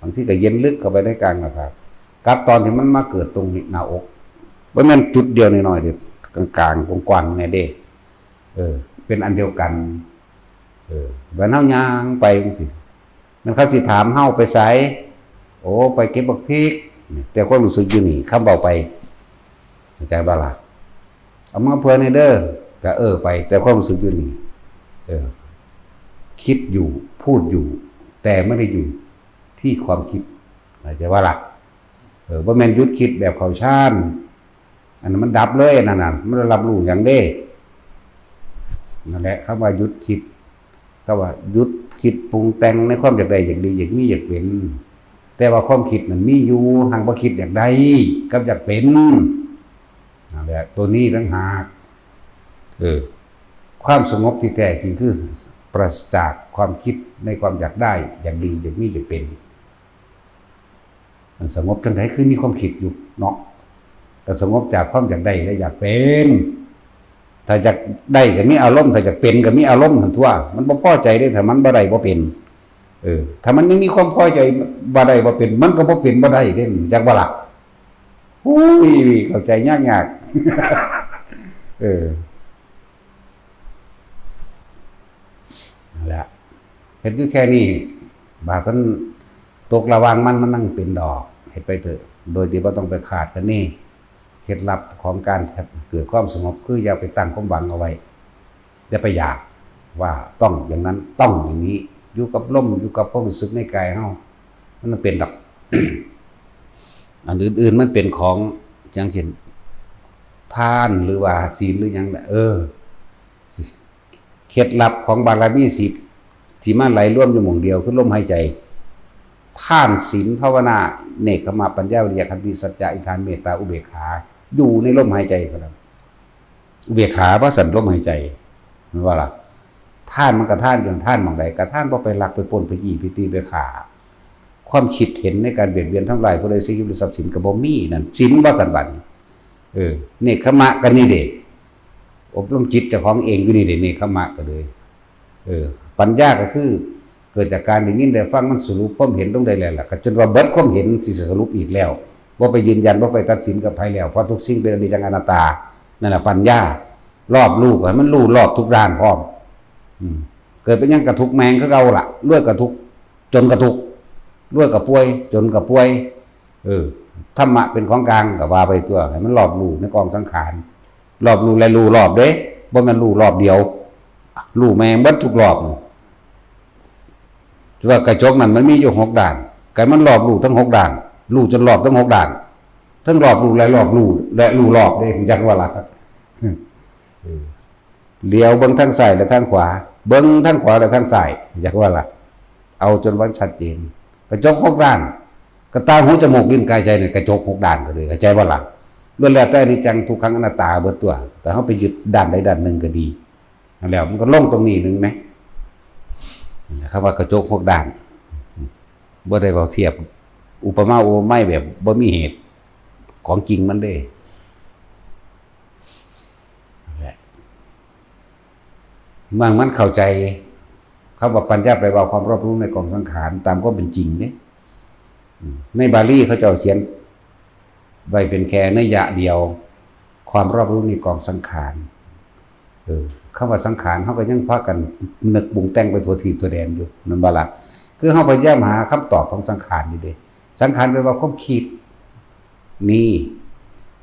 ບາງທີກໍເຢັນເລິກເຂົ້າໄປໃນກາງໜ້າຜາກ ກັບຕອນທີ່ມັນມາເກີດຕົງໜ້າອົກ ບໍ່ແມ່ນຈຸດດຽວນ້ອຍໆເດ້ ກາງໆ ກວ້າງໆແດ່ເດ້ ເອີ ເປັນອັນດຽວກັນ. ເອີ ບາດເຮົາຍ່າງໄປຈັ່ງຊີ້ ແມ່ນເຂົາຊິຖາມເຮົາໄປໃສ? ໂອ້ ໄປເກັບບັກພິກ. ແຕ່ຄວາມຮູ້ສຶກຢູ່ນີ້ ຄຳເວົ້າໄປ ເຂົ້າໃຈບໍ່ລະ? ເອົາມາເພື່ອແດ່ເດີ ກະເອີໄປ ແຕ່ຄວາມຮູ້ສຶກຢູ່ນີ້ ເອີ ຄິດຢູ່ ພູດຢູ່ ແຕ່ບໍ່ໄດ້ຢູ່ທີ່ຄວາມຄິດ ເຂົ້າໃຈບໍ່ລະ? ເອີ ບໍ່ແມ່ນຢຸດຄິດແບບເຂົ້າຊານ ອັນນັ້ນມັນດັບເລີຍ ອັນນັ້ນນະ ມັນຮັບຮູ້ຫຍັງເດ້. ນັ້ນແຫຼະ ຄຳວ່າຢຸດຄິດ ຄຳວ່າຢຸດຄິດປຸງແຕ່ງໃນຄວາມຢາກໄດ້ ຢາກດີ ຢາກມີ ຢາກເປັນ ແຕ່ວ່າຄວາມຄິດນັ້ນມີຢູ່ ຫາກບໍ່ຄິດຢາກໄດ້ກັບຢາກເປັນ ນັ້ນແຫຼະ ໂຕນີ້ຕ່າງຫາກ. ເອີ ຄວາມສະຫງົບທີ່ແທ້ຈິງຄື ປາສຈາກຄວາມຄິດໃນຄວາມຢາກໄດ້ ຢາກດີ ຢາກມີ ຢາກເປັນ. ມັນສະຫງົບຈັ່ງໃດ ຄືມີຄວາມຄິດຢູ່ເນາະ? ກໍສະຫງົບຈາກຄວາມຢາກໄດ້ ແລະ ຢາກເປັນ. ຖ້າຢາກໄດ້ກໍມີອາລົມ ຖ້າຢາກເປັນກໍມີອາລົມຫັ້ນຕົວະ. ມັນບໍ່ພໍໃຈເດ້ ຖ້າມັນບໍ່ໄດ້ບໍ່ເປັນ. ເອີ ຖ້າມັນຍັງມີຄວາມພໍໃຈ ບໍ່ໄດ້ບໍ່ເປັນ ມັນກໍບໍ່ເປັນບໍ່ໄດ້ເດ້ ຮູ້ຈັກບໍ່ລະ? ໂອ້ຍ ເຂົ້າໃຈຍາກໆ ເອີ ນັ້ນແຫຼະ ເຮັດຢູ່ແຄ່ນີ້ ບາດມັນຕົກລະຫວ່າງມັນ ມັນຍັງເປັນດອກ ເຮັດໄປເຖາະ ໂດຍທີ່ບໍ່ຕ້ອງໄປຄາດຄະເນ. ເຄັດລັບຂອງການເກີດຄວາມສະຫງົບ ຄືຢ່າໄປຕັ້ງຄວາມຫວັງເອົາໄວ້. ຢ່າໄປຢາກວ່າຕ້ອງຢ່າງນັ້ນ ຕ້ອງຢ່າງນີ້ ຢູ່ກັບລົມ ຢູ່ກັບຄວາມຮູ້ສຶກໃນກາຍເຮົາ ມັນເປັນດອກ. ອັນອື່ນໆ ມັນເປັນຂອງ ຢ່າງເຊັ່ນ ທານ ຫຼືວ່າ ສິນ ຫຼືຫຍັງນະ ເອີ ເຄັດລັບຂອງບາລະມີສິບ ທີ່ມາໄຫຼລວມຢູ່ໝ່ອງດຽວ ຄືລົມຫາຍໃຈ. ທານ ສິນ ພາວະນາ ເນກຂະມະ ປັນຍາ ວິລິຍະ ຂັນຕິ ສັດຈະ ອະທິຖານ ເມດຕາ ອຸເບກຂາ ຢູ່ໃນລົມຫາຍໃຈເທົ່ານັ້ນ. ອຸເບກຂາວ່າຊັ້ນ ລົມຫາຍໃຈ ແມ່ນບໍ່ລະ? ທານມັນກະທານຢູ່ ທານໝ່ອງໃດກະທານ ບໍ່ໄປລັກໄປປຸ້ນໄປຈີ້ໄປຕີໄປຂ້າ. ຄວາມຄິດເຫັນໃນການບຽດບຽນທຳລາຍຜູ້ໃດ ເສຍຊີວິດ ຫຼື ຊັບສິນກະບໍ່ມີ. ນັ້ນສິນວ່າຊັ້ນບາດນີ້. ເອີ ເນກຂະມະກະນີ້ເດ ອົບຮົມຈິດເຈົ້າຂອງເອງຢູ່ນີ້ເດ ເນກຂະມະກະເລີຍ ເອີ ປັນຍາກະຄື ເກີດຈາກການໄດ້ຍິນໄດ້ຟັງ ມັນສະຫຼຸບຄວາມເຫັນລົງໄດ້ແລ້ວລະ ກະຈົນວ່າເບິດຄວາມເຫັນ ຊິສະຫຼຸບອີກແລ້ວ ບໍ່ໄປຢືນຢັນ ບໍ່ໄປຕັດສິນກັບໃຜແລ້ວ ເພາະທຸກສິ່ງເປັນອະນິດຈັງອະນັດຕາ. ນັ້ນລະປັນຍາ ລອບຮູ້ ໃຫ້ມັນຮູ້ລອບທຸກດ້ານພ້ອມ. ອືມ ເກີດເປັນຫຍັງກະທຸກແມ່ງຄືເກົ່າລະ ລວຍກະທຸກ ຈົນກະທຸກ ລວຍກະປ່ວຍ ຈົນກະປ່ວຍ. ເອີ ທຳມະເປັນຂອງກາງ ກະວ່າໄປຕົວະ ໃຫ້ມັນລອບຮູ້ໃນກອງສັງຂານ ລອບຮູ້ ແລະ ຮູ້ລອບເດ້ ບໍ່ແມ່ນຮູ້ລອບດຽວ ຮູ້ແມ່ງເບິດທຸກລອບ. ວ່າກະຈົກນັ້ນມັນມີຢູ່ຫົກດ້ານ ກະໃຫ້ມັນລອບຮູ້ທັງຫົກດ້ານ ຮູ້ຈົນລອບທັງຫົກດ້ານ ທັງລອບຮູ້ ແລະ ລອບຮູ້ ແລະ ຮູ້ລອບເດ້ ຈັ່ງວ່າລະ. ເອີ ຫຼຽວເບິ່ງທາງຊ້າຍ ແລະ ທາງຂວາ ເບິ່ງທາງຂວາ ແລະ ທາງຊ້າຍ ຈັ່ງວ່າລະ ເອົາຈົນວ່າຊັດເຈນ. ກະຈົກຫົກດ້ານ ກະຕາ ຫູ ຈະມູກ ລີ້ນ ກາຍ ໃຈ ນີ້ ກະຈົກຫົກດ້ານກະເລີຍ ເຂົ້າໃຈບໍ່ລະ? ລ້ວນແລ້ວແຕ່ອະນິດຈັງ ທຸກຂັງ ອະນັດຕາເບິດຕົວະ ແຕ່ເຮົາໄປຍຶດດ້ານໃດດ້ານໜຶ່ງກະດີ. ແລ້ວມັນກໍລົງຕົງນີ້ໜຶ່ງແມະ ຄຳວ່າກະຈົກຫົກດ້ານ ບໍ່ໄດ້ເວົ້າທຽບ ອຸປະມາອຸປະໄມແບບບໍ່ມີເຫດ ຂອງຈິງມັນເດ້. ເມື່ອມັນເຂົ້າໃຈ ຄຳວ່າປັນຍາແປວ່າຄວາມລອບຮູ້ໃນກອງສັງຂານຕາມຄວາມເປັນຈິງເດ້. ໃນບາລີເຂົາເຈົ້າຂຽນໄວ້ເປັນແຄ່ໄນຍະດຽວ ຄວາມລອບຮູ້ໃນກອງສັງຂານ. ເອີ ຄຳວ່າສັງຂານ ເຮົາກໍຍັງພາກັນນຶກປຸງແຕ່ງໄປທົ່ວທີບທົ່ວແດນຢູ່ ແມ່ນບໍ່ລະ? ຄືເຮົາພະຍາຍາມຫາຄຳຕອບຂອງສັງຂານຢູ່ເດ້. ສັງຂານແປວ່າຄວາມຄິດ ນີ້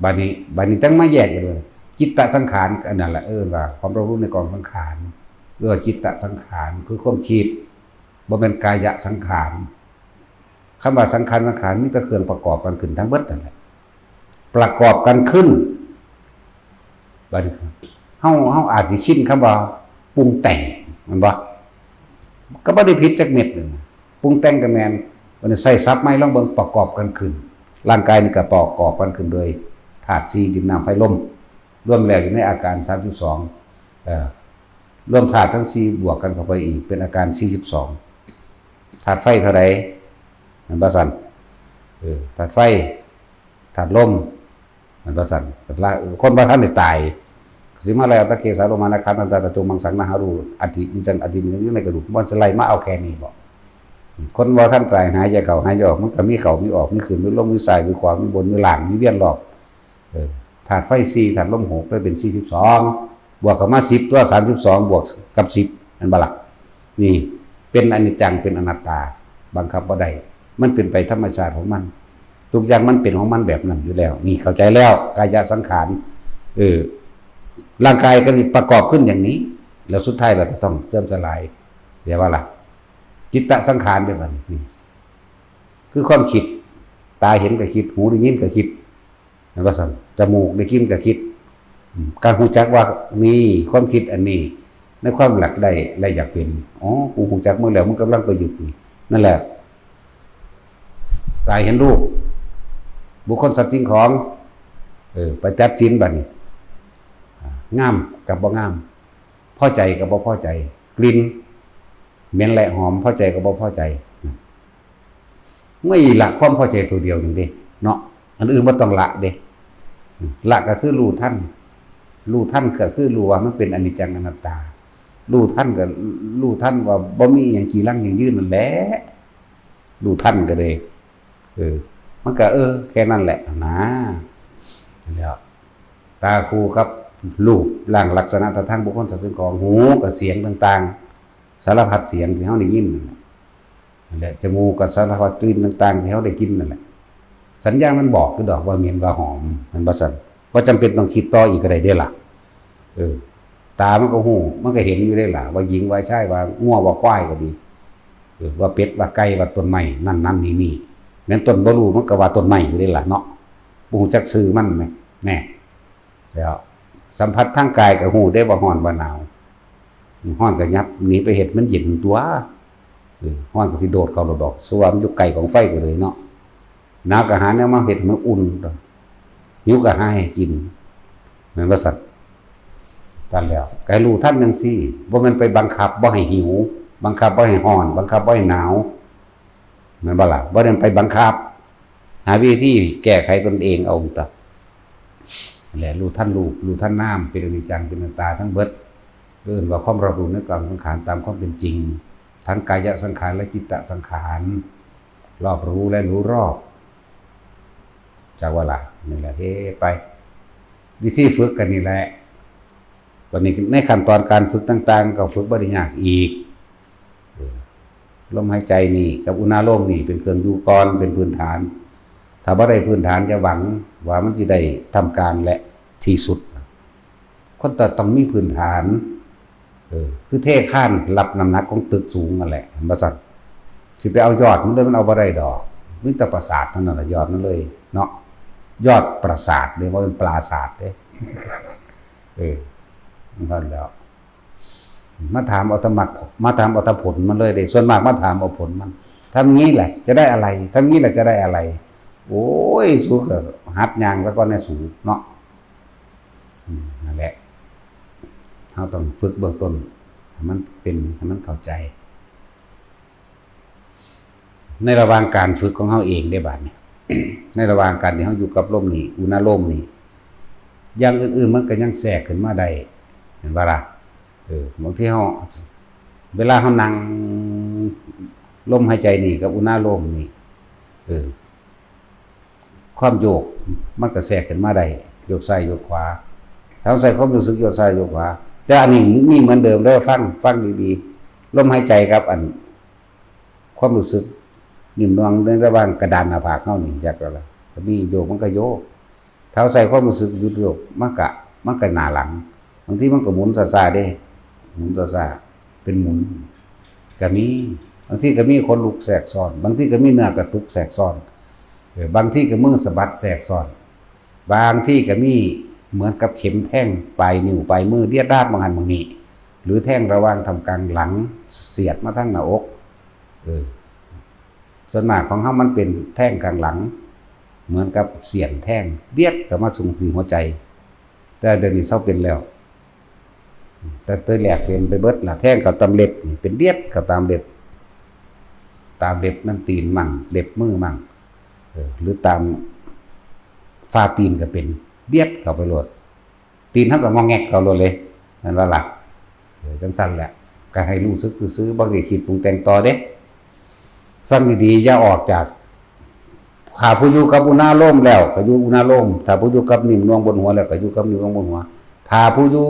ບາດນີ້ ບາດນີ້ຈັ່ງມາແຍກອີກວ່າ ຈິດຕະສັງຂານ ອັນນັ້ນລະເອີ້ນວ່າຄວາມລອບຮູ້ໃນກອງສັງຂານ ເອີ້ນວ່າຈິດຕະສັງຂານ ຄືຄວາມຄິດ ບໍ່ແມ່ນກາຍະສັງຂານ. ຄຳວ່າສັງຂານ ສັງຂານ ມີແຕ່ເຄື່ອງປະກອບກັນຂຶ້ນທັງເບິດນັ້ນແຫຼະ ປະກອບກັນຂຶ້ນ. ບາດນີ້ເຮົາ ເຮົາອາດຊິຊິນຄຳວ່າປຸງແຕ່ງ ແມ່ນບໍ່? ກໍບໍ່ໄດ້ຜິດຈັກເມັດ ປຸງແຕ່ງກໍແມ່ນ. ບັດນີ້ໃຊ້ສັບໃໝ່ລອງເບິ່ງ ປະກອບກັນຂຶ້ນ. ຮ່າງກາຍນີ້ກໍປະກອບກັນຂຶ້ນໂດຍທາດສີ່ ດິນ ນ້ຳ ໄຟ ລົມ ລວມແລ້ວຢູ່ໃນອາການສາມສິບສອງ ເອີ ລວມທາດທັງສີ່ບວກກັນເຂົ້າໄປອີກ ເປັນອາການສີ່ສິບສອງ. ທາດໄຟເທົ່າໃດ? ແມ່ນບໍ່ຊັ້ນ? ເອີ ທາດໄຟ ທາດລົມ ແມ່ນບໍ່ຊັ້ນ? ຄົນບໍ່ທັນໄດ້ຕາຍ ກໍຊິມາໄລ່ເອົາ ຕະເກ ສາ ໂລ ມະ ນະ ຄາ ທັນ ຕະ ຕະ ໂຈ ມັງ ສັງ ນະ ຫະ ຣູ ອາທິ ມິນ ຈັງ ອາທິ ມີ ຍັງ ໃນກະດູກ ມັນຊິໄລ່ມາເອົາແຄ່ນີ້ບໍ? ຄົນບໍ່ທັນຕາຍ ຫາຍໃຈເຂົ້າ ຫາຍໃຈອອກ ມັນກໍມີເຂົ້າ ມີອອກ ມີຂຶ້ນ ມີລົງ ມີຊ້າຍ ມີຂວາ ມີບົນ ມີລ່າງ ມີວຽນລອບ. ເອີ ທາດໄຟສີ່ ທາດລົມຫົກ ເລີຍເປັນສີ່ສິບສອງ ບວກເຂົ້າມາສິບຕົວ ສາມສິບສອງ ບວກກັບສິບ ແມ່ນບໍ່ລະ? ນີ້ເປັນອະນິດຈັງ ເປັນອະນັດຕາ ບັງຄັບບໍ່ໄດ້ ມັນເປັນໄປທຳມະຊາດຂອງມັນ ທຸກຢ່າງມັນເປັນຂອງມັນແບບນັ້ນຢູ່ແລ້ວ. ນີ້ເຂົ້າໃຈແລ້ວ ກາຍະສັງຂານ ເອີ ຮ່າງກາຍກໍປະກອບຂຶ້ນຢ່າງນີ້ ແລ້ວສຸດທ້າຍລະກໍຕ້ອງເສື່ອມສະຫຼາຍ ເຫັນບໍ່ລະ? ຈິດຕະສັງຂານເດ້ ບາດນີ້ ນີ້ຄືຄວາມຄິດ ຕາເຫັນກໍຄິດ ຫູໄດ້ຍິນກໍຄິດ ແມ່ນບໍ່ຊັ້ນ? ຈະມູກໄດ້ກິ່ນກໍຄິດ ອືມ ກໍຮູ້ຈັກວ່າມີຄວາມຄິດອັນນີ້ ໃນຄວາມຢາກໄດ້ ແລະ ຢາກເປັນ. ອໍ ກູຮູ້ຈັກມຶງແລ້ວ ມຶງກຳລັງປະຍຸກນີ້ ນັ້ນແຫຼະ ຕາເຫັນຮູບ ບຸກຄົນ ສັດ ສິ່ງຂອງ ເອີ ໄປຕັດສິນບາດນີ້ ງາມກັບບໍ່ງາມ ພໍໃຈກັບບໍ່ພໍໃຈ ກິ່ນ ເໝັນແລະຫອມ ພໍໃຈກັບບໍ່ພໍໃຈ. ເມື່ອລະຄວາມພໍໃຈຕົວດຽວໜຶ່ງເດ້ເນາະ, ອັນອື່ນບໍ່ຕ້ອງລະເດ້. ລະກໍຄືຮູ້ທັນ, ຮູ້ທັນກໍຄືຮູ້ວ່າມັນເປັນອະນິດຈັງອະນັດຕາ, ຮູ້ທັນກໍຮູ້ທັນວ່າບໍ່ມີອີ່ຫຍັງຈີລັງຢັ້ງຢືນນັ້ນແຫຼະ. ຮູ້ທັນກໍເລີຍ ເອີ ມັນກໍ ເອີ ແຄ່ນັ້ນແຫຼະນະ. ແລ້ວຕາຄູ່ກັບຮູບຮ່າງລັກສະນະທ່າທາງບຸກຄົນສັດສິ່ງຂອງ, ຫູກັບສຽງຕ່າງໆ ສາລະພັດສຽງທີ່ເຮົາໄດ້ຍິນນັ້ນແຫຼະ, ນັ້ນແຫຼະ ຈະມູກກັບສາລະພັດກິ່ນຕ່າງໆທີ່ເຮົາໄດ້ກິ່ນນັ້ນແຫຼະ. ສັນຍາມັນບອກຢູ່ດອກວ່າເໝັນວ່າຫອມ ແມ່ນບໍ່ຊັ້ນ? ບໍ່ຈຳເປັນຕ້ອງຄິດຕໍ່ອີກກໍໄດ້ເດ້ລະ. ເອີ ຕາມັນກໍຮູ້ ມັນກໍເຫັນຢູ່ເດ້ລະ ວ່າຍິງວ່າຊາຍ ວ່າງົວວ່າຄວາຍກໍດີ, ເອີ ວ່າເປັດວ່າໄກ່ ວ່າຕົ້ນໄມ້ນັ້ນໆນີ້ໆ. ແມ່ນຕົນບໍ່ຮູ້ ມັນກໍວ່າຕົ້ນໄມ້ຢູ່ເດ້ລະເນາະ, ບໍ່ຮູ້ຈັກຊື່ມັນແໝ. ແນ່ ແລ້ວສຳຜັດທາງກາຍກໍຮູ້ເດ້ວ່າຮ້ອນວ່າໜາວ, ຮ້ອນກໍຫຍັບໜີໄປເຮັດມັນເຢັນຕົວະ. ເອີ ຮ້ອນກໍຊິໂດດເຂົ້າໂລດດອກ ສ່ວນມັນຢູ່ໃກ້ກອງໄຟກໍເລີຍເນາະ. ໜາວກໍຫາແນວມາເຮັດໃຫ້ມັນອຸ່ນ, ຫິວກໍຫາໃຫ້ກິນ, ແມ່ນບໍ່ຊັ້ນ? ນັ້ນແຫຼະ ກໍໃຫ້ຮູ້ທັນຈັ່ງຊີ້, ບໍ່ແມ່ນໄປບັງຄັບບໍ່ໃຫ້ຫິວ, ບັງຄັບບໍ່ໃຫ້ຮ້ອນ, ບັງຄັບບໍ່ໃຫ້ໜາວ, ແມ່ນບໍ່ລະ? ບໍ່ໄດ້ໄປບັງຄັບ, ຫາວິທີແກ້ໄຂຕົນເອງເອົາຕົວະ. ແລະ ຮູ້ທັນຮູບ ຮູ້ທັນນາມ ເປັນອະນິດຈັງ ເປັນອະນັດຕາທັງເບິດ, ເອີ້ນວ່າຄວາມຮັບຮູ້ໃນກອງສັງຂານຕາມຄວາມເປັນຈິງ, ທັງກາຍະສັງຂານ ແລະ ຈິດຕະສັງຂານ, ຮອບຮູ້ ແລະ ຮູ້ຮອບ. ຈັກວ່າລະ ນີ້ແຫຼະເຮັດໄປ, ວິທີຝຶກກໍນີ້ແຫຼະ. ບັດນີ້ໃນຂັ້ນຕອນການຝຶກຕ່າງໆ ກໍຝຶກບໍ່ໄດ້ຍາກອີກ. ເອີ ລົມຫາຍໃຈນີ້ກັບອຸນາໂລມນີ້ເປັນເຄື່ອງຢູ່ກ່ອນ ເປັນພື້ນຖານ. ຖ້າບໍ່ໄດ້ພື້ນຖານ ຢ່າຫວັງວ່າມັນຊິໄດ້ທ່າມກາງ ແລະ ທີ່ສຸດ. ຄົນຕ້ອງ ຕ້ອງມີພື້ນຖານ, ເອີ ຄືເທຄານຮັບນ້ຳໜັກຂອງຕຶກສູງນັ້ນແຫຼະ ແມ່ນບໍ່ຊັ້ນ? ຊິໄປເອົາຍອດມັນເລີຍ ມັນເອົາບໍ່ໄດ້ດອກ, ມີແຕ່ປາສາດເທົ່ານັ້ນລະ ຍອດມັນເລີຍເນາະ, ຍອດປາສາດເດ້ ບໍ່ແມ່ນປາສາດເດ້. ເອີ ນັ້ນແຫຼະ ມາຖາມເອົາແຕ່ມັກ ມາຖາມເອົາແຕ່ຜົນມັນເລີຍເດ້, ສ່ວນມາກມາຖາມເອົາຜົນມັນ. ทำงี้แหละจะได้อะไร ทำงี้แหละจะได้อะไร. ໂອ້ຍ ສູກໍຫັດຍ່າງຊະກ່ອນແດ່ສູເນາະ. ອືມ ນັ້ນແຫຼະ ເຮົາຕ້ອງຝຶກເບື້ອງຕົ້ນໃຫ້ມັນເປັນ ໃຫ້ມັນເຂົ້າໃຈ. ໃນລະຫວ່າງການຝຶກຂອງເຮົາເອງເດ້ບາດນີ້ ໃນລະຫວ່າງການທີ່ເຮົາຢູ່ກັບລົມນີ້ ອຸນາໂລມນີ້ ຢ່າງອື່ນໆມັນກໍຍັງແຊກຂຶ້ນມາໄດ້ ແມ່ນບໍ່ລະ? ເອີ ບາງທີເຮົາ ເວລາເຮົານັ່ງລົມຫາຍໃຈນີ້ກັບອຸນາໂລມນີ້ ເອີ ຄວາມໂຍກມັນກໍແຊກຂຶ້ນມາໄດ້ ໂຍກຊ້າຍໂຍກຂວາ. ຖ້າເຮົາໃຊ້ຄວາມຮູ້ສຶກໂຍກຊ້າຍໂຍກຂວາ ແຕ່ອັນນີ້ມີເໝືອນເດີມເດີ ຟັງ ຟັງດີໆ ລົມຫາຍໃຈກັບອັນ ຄວາມຮູ້ສຶກໜິ່ມນວງໃນລະຫວ່າງກະດານໜ້າຜາກເຮົານີ້ ຈັກແລ້ວລະ ກໍມີໂຍກ ມັນກໍໂຍກ. ຖ້າເຮົາໃຊ້ຄວາມຮູ້ສຶກຢຸດໂຍກ ມັນກະ ມັນກະໜ້າຫຼັງ. ບາງທີມັນກໍໝູນຊ້າໆເດ້ ໝູນຊ້າໆ ເປັນໝູນກະມີ. ບາງທີກໍມີຂົນລຸກແຊກຊ້ອນ, ບາງທີກໍມີເນື້ອກະຕຸກແຊກຊ້ອນ, ເອີ ບາງທີກໍມືສະບັດແຊກຊ້ອນ, ບາງທີກໍມີເໝືອນກັບເຂັມແທງປາຍນິ້ວປາຍມື ລຽດດາດໝ່ອງຫັ້ນໝ່ອງນີ້ ຫຼື ແທງລະຫວ່າງທ່າມກາງຫຼັງ ສຽດມາທາງໜ້າອົກ. ເອີ ສ່ວນມາກຂອງເຮົາມັນເປັນແທງຂ້າງຫຼັງ ເໝືອນກັບສ້ຽນແທງບຽດເຂົ້າມາສູ່ທີ່ຫົວໃຈ, ແຕ່ດຽວນີ້ເຊົາເປັນແລ້ວ. ແຕ່ແຕ່ແລກເປັນໄປເບິດລະ ແທງເຂົ້າຕາມເລັບ ເປັນບຽດເຂົ້າຕາມເລັບ ຕາມເລັບນຳຕີນມັ້ງ ເລັບມືມັ້ງ ເອີ ຫຼືຕາມຝາຕີນກໍເປັນ ບຽດເຂົ້າໄປໂລດ. ຕີນເຮົາກໍງອແງກເຂົ້າໂລດເລີຍ ແມ່ນບໍ່ລະ? ເອີ ຈັ່ງຊັ້ນແຫຼະ ກໍໃຫ້ຮູ້ສຶກຊື່ໆ ບໍ່ໄດ້ຄິດປຸງແຕ່ງຕໍ່ເດ້. ຟັງດີໆ ຢ່າອອກຈາກ ຖ້າຜູ້ຢູ່ກັບອຸນາໂລມແລ້ວ ກໍຢູ່ອຸນາໂລມ, ຖ້າຜູ້ຢູ່ກັບນິ້ມນວງບົນຫົວແລ້ວ ກໍຢູ່ກັບນິ້ມນວງບົນຫົວ, ຖ້າຜູ້ຢູ່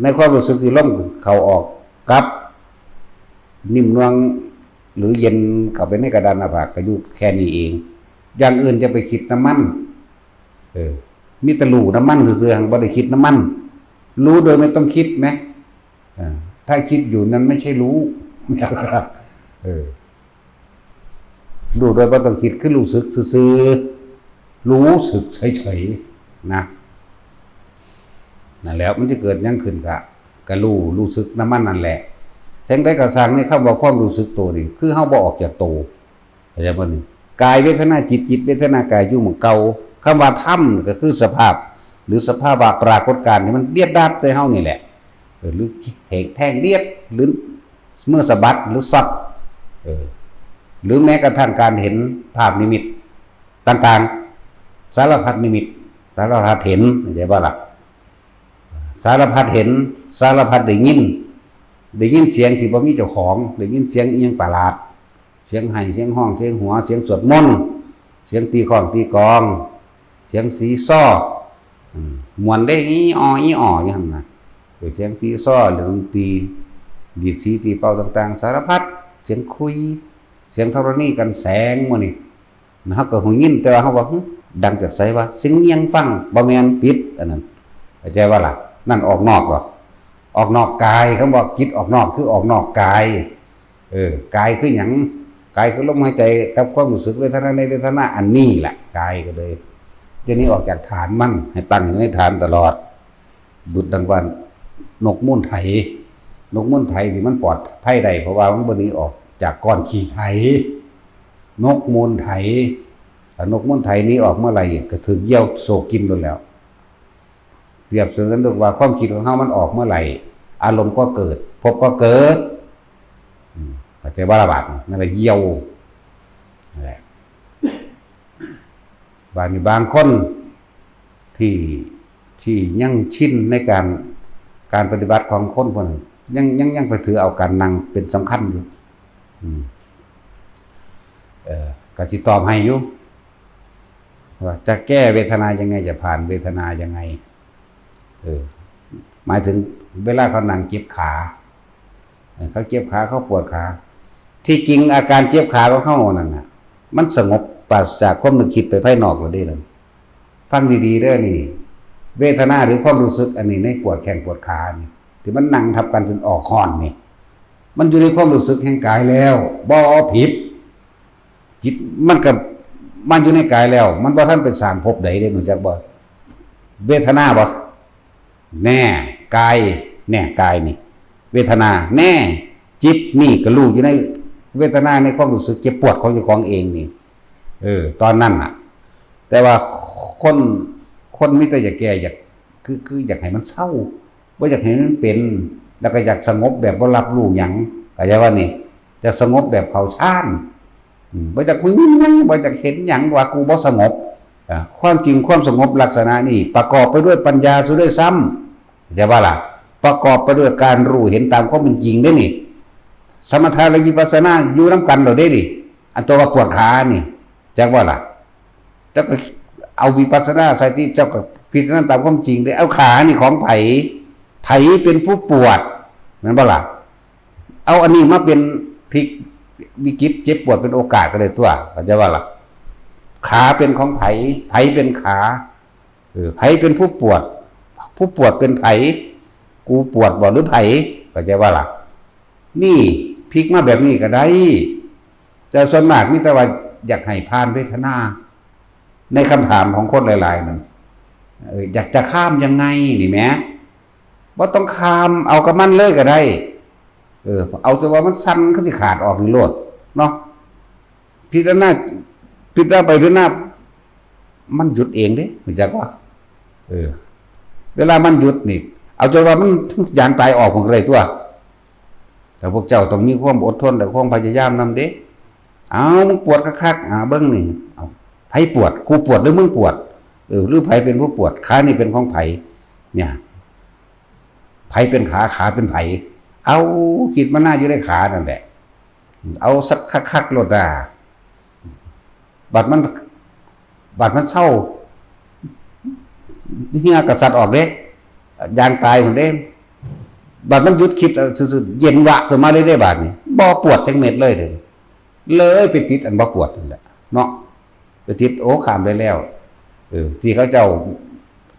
ໃນຄວາມຮູ້ສຶກທີ່ລົມເຂົ້າອອກກັບນິ້ມນວງ ຫຼື ເຢັນເຂົ້າໄປໃນກະດານໜ້າຜາກ ກໍຢູ່ແຄ່ນີ້ເອງ. ຢ່າງອື່ນຢ່າໄປຄິດນຳມັນ. ເອີ ມີແຕ່ຮູ້ນຳມັນຊື່ໆ ບໍ່ໄດ້ຄິດນຳມັນ. ຮູ້ໂດຍບໍ່ຕ້ອງຄິດແມ. ເອີ ຖ້າຄິດຢູ່ນັ້ນໄມ່ໃຊ່ຮູ້. ເອີ ຮູ້ໂດຍບໍ່ຕ້ອງຄິດ ຄືຮູ້ສຶກຊື່ໆ ຮູ້ສຶກເສີຍໆ ນະ. ນັ້ນແຫຼະ ມັນຈະເກີດຫຍັງຂຶ້ນກະ ກະຮູ້ ຮູ້ສຶກນຳມັນນັ້ນແຫຼະ. ຈັ່ງໃດກໍຊ່າງ ໃນຄຳວ່າຄວາມຮູ້ສຶກໂຕນີ້ ຄືເຮົາບໍ່ອອກຈາກໂຕ. ເຂົ້າໃຈບໍ່ນີ້? ກາຍເວທະນາຈິດ ຈິດເວທະນາກາຍຢູ່ໝ່ອງເກົ່າ. ຄຳວ່າທຳກໍຄືສະພາບ ຫຼື ສະພາວະປາກົດການທີ່ມັນລຽດດາດໃສ່ເຮົານີ້ແຫຼະ ເອີ ຫຼື ແທງ ແທງລຽດ ຫຼື ມືສະບັດ ຫຼື ຊັອກ ເອີ ຫຼື ແມ້ກະທັ້ງການເຫັນພາບນິມິດຕ່າງໆ ສາລະພັດນິມິດ ສາລະພັດເຫັນ ເຂົ້າໃຈບໍ່ລະ? ສາລະພັດເຫັນ ສາລະພັດໄດ້ຍິນ ໄດ້ຍິນສຽງທີ່ບໍ່ມີເຈົ້າຂອງ ໄດ້ຍິນສຽງອີ່ຫຍັງປະຫຼາດ ສຽງໄຫ້ ສຽງຮ້ອງ ສຽງຫົວ ສຽງສວດມົນ ສຽງຕີຄ້ອງຕີກອງ ສຽງຊີຊໍ ອືມ ມ່ວນເດ້ ອີ່ອໍ ອີ່ອໍ ຢູ່ຫັ້ນນະ ເອີ ສຽງຊີຊໍ ດອນຕີ ດີດສີຕີເປົ່າຕ່າງໆ ສາລະພັດ ສຽງຂຸຍ ສຽງທໍລະນີກັນແສງ ໝູ່ນີ້ ເຮົາກໍຫູຍິນ ແຕ່ວ່າເຮົາວ່າ ຫຶ ດັງຈາກໃສວະ? ສຽງງຽງຟັງ ບໍ່ແມ່ນ ຜິດ ອັນນັ້ນ ເຂົ້າໃຈບໍ່ລະ? ນັ້ນອອກນອກບໍ່? ອອກນອກກາຍ ຄຳວ່າຈິດອອກນອກ ຄືອອກນອກກາຍ ເອີ ກາຍຄືຫຍັງ? ກາຍຄືລົມຫາຍໃຈກັບຄວາມຮູ້ສຶກ ເວທະນາໃນເວທະນາ ອັນນີ້ແຫຼະ ກາຍກໍເລີຍ ຈະໜີອອກຈາກຖານມັນ ໃຫ້ຕັ້ງຢູ່ໃນຖານຕະຫຼອດ ດຸດດັ່ງວ່ານົກມູນໄຖ ນົກມູນໄຖທີ່ມັນປອດໄພໄດ້ ເພາະວ່າມັນບໍ່ໜີອອກຈາກກ້ອນຂີ້ໄຖ ນົກມູນໄຖ ຖ້ານົກມູນໄຖໜີອອກເມື່ອໃດ ກໍຖືກຢຽວໂຊກກິນໂລດແລ້ວ. ປຽບສະເໝືອນວ່າຄວາມຄິດຂອງເຮົາມັນອອກເມື່ອໃດ ອາລົມກໍເກີດ ພົບກໍເກີດ ອືມ ເຂົ້າໃຈບໍ່ລະບາດນີ້? ນັ້ນລະຢຽວ ນັ້ນແຫຼະ. ບາດນີ້ບາງຄົນທີ່ ທີ່ຍັງຊິນໃນການ ການປະຕິບັດຂອງຄົນພວກນັ້ນ ຍັງ ຍັງ ຍັງໄປຖືເອົາການນັ່ງເປັນສຳຄັນຢູ່ ອືມ ເອີ ກໍຊິຕອບໃຫ້ຢູ່ ວ່າຈະແກ້ເວທະນາຍັງໄງ ຈະຜ່ານເວທະນາຍັງໄງ ເອີ ໝາຍເຖິງເວລາເຂົານັ່ງເຈັບຂາ ເອີ ເຂົາເຈັບຂາ ເຂົາປວດຂາ ທີ່ຈິງອາການເຈັບຂາຂອງເຮົານັ້ນນະ ມັນສະຫງົບປາສະຈາກຄວາມນຶກຄິດໄປພາຍນອກແລ້ວເດ້ນັ້ນ. ຟັງດີໆເດີນີ້ ເວທະນາ ຫຼື ຄວາມຮູ້ສຶກອັນນີ້ ໃນປວດແຂ້ງປວດຂານີ້ ທີ່ມັນນັ່ງທັບກັນຈົນອອກຮ້ອນນີ້ ມັນຢູ່ໃນຄວາມຮູ້ສຶກແຫ່ງກາຍແລ້ວ ບໍ່ຜິດ. ຈິດມັນກໍມາຢູ່ໃນກາຍແລ້ວ ມັນບໍ່ທັນໄປສ້າງພົບໃດເດ້ ຮູ້ຈັກບໍ່? ເວທະນາບໍ່? ແນ່ ກາຍ ແນ່ ກາຍນີ້ ເວທະນາ ແນ່ ຈິດນີ້ກໍຮູ້ຢູ່ໃນເວທະນາ ໃນຄວາມຮູ້ສຶກເຈັບປວດຂອງເຈົ້າຂອງເອງນີ້ ເອີ ຕອນນັ້ນນະ. ແຕ່ວ່າຄົນ ຄົນມີແຕ່ຢາກແກ້ ຢາກ ຄື ຄືຢາກໃຫ້ມັນເຊົາ ບໍ່ຢາກໃຫ້ມັນເປັນ ແລ້ວກໍຢາກສະຫງົບແບບບໍ່ຮັບຮູ້ຫຍັງ ເຂົ້າໃຈວ່ານີ້ ຢາກສະຫງົບແບບເຂົ້າຊານ ອືມ ບໍ່ຢາກຮູ້ຫຍັງ ບໍ່ຢາກເຫັນຫຍັງ ວ່າກູບໍ່ສະຫງົບ. ອາ ຄວາມຈິງຄວາມສະຫງົບລັກສະນະນີ້ ປະກອບໄປດ້ວຍປັນຍາຊະດ້ວຍຊ້ຳ ເຂົ້າໃຈບໍ່ລະ? ປະກອບໄປດ້ວຍການຮູ້ເຫັນຕາມຄວາມເປັນຈິງເດ້ນີ້ ສະມະຖະ ແລະ ວິປັດສະນາຢູ່ນຳກັນໂລດເດ້ນີ້ ອັນຕົວວ່າປວດຂານີ້ ຈັກບໍ່ລະ? ເຈົ້າກໍເອົາວິປັດສະນາໃສ່ຕິ ເຈົ້າກໍພິຈາລະນາຕາມຄວາມຈິງເດ້ ເອົາຂານີ້ຂອງໃຜ? ໃຜເປັນຜູ້ປວດ? ແມ່ນບໍ່ລະ? ເອົາອັນນີ້ມາເປັນພິກວິກິດເຈັບປວດເປັນໂອກາດກໍໄດ້ຕົວະ ເຂົ້າໃຈບໍ່ລະ? ຂາເປັນຂອງໃຜ? ໃຜເປັນຂາ? ເອີ ໃຜເປັນຜູ້ປວດ? ຜູ້ປວດເປັນໃຜ? ກູປວດບໍ່ ຫຼື ໃຜ? ເຂົ້າໃຈບໍ່ລະ? ນີ້ ພິກມາແບບນີ້ກໍໄດ້ ແຕ່ສ່ວນມາກມີແຕ່ວ່າຢາກໃຫ້ຜ່ານເວທະນາ ໃນຄຳຖາມຂອງຄົນຫຼາຍໆນັ້ນ ເອີ ຢາກຈະຂ້າມຍັງໄງນີ້ແໝ ບໍ່ຕ້ອງຂ້າມ ເອົາກັບມັນເລີຍກໍໄດ້ ເອີ ເອົາແຕ່ວ່າມັນສັ່ນຄືຊິຂາດອອກນີ້ໂລດເນາະ ພິຈາລະນາ ພິຈາລະນາໄປພິຈາລະນາ ມັນຢຸດເອງເດ້ ຮູ້ຈັກບໍ່? ເອີ ເວລາມັນຢຸດນີ້ ເອົາແຕ່ວ່າມັນຢາງຕາຍອອກ ມັນກໍໄດ້ຕົວະ. ແຕ່ພວກເຈົ້າຕ້ອງມີຄວາມອົດທົນ ແລະ ຄວາມພະຍາຍາມນຳເດ້. ເອົາ ມັນປວດຄັກໆ ອາ ເບິ່ງນີ້ ເອົາ ໃຜປວດ? ກູປວດ ຫຼື ມຶງປວດ? ເອີ ຫຼື ໃຜເປັນຜູ້ປວດ? ຂານີ້ເປັນຂອງໃຜ? ເນຍ ໃຜເປັນຂາ? ຂາເປັນໃຜ? ເອົາ ຄິດມານາຢູ່ໃນຂານັ້ນແຫຼະ ເອົາສັກຄັກໆໂລດນາ. ບັດມັນ ບັດມັນເຊົາ ເຫື່ອກະສັດອອກເດ້ ຢ່າງຕາຍພຸ້ນເດ້. ບັດມັນຢຸດຄິດຊື່ໆ ເຢັນວະຂຶ້ນມາເລີຍເດ້ບາດນີ້ ບໍ່ປວດຈັກເມັດເລີຍເດ້. ເລີຍໄປຕິດອັນບໍ່ປວດນັ້ນແຫຼະເນາະ ໄປຕິດ ໂອ້ ຂ້າມໄດ້ແລ້ວ. ເອີ ທີ່ເຂົາເຈົ້າ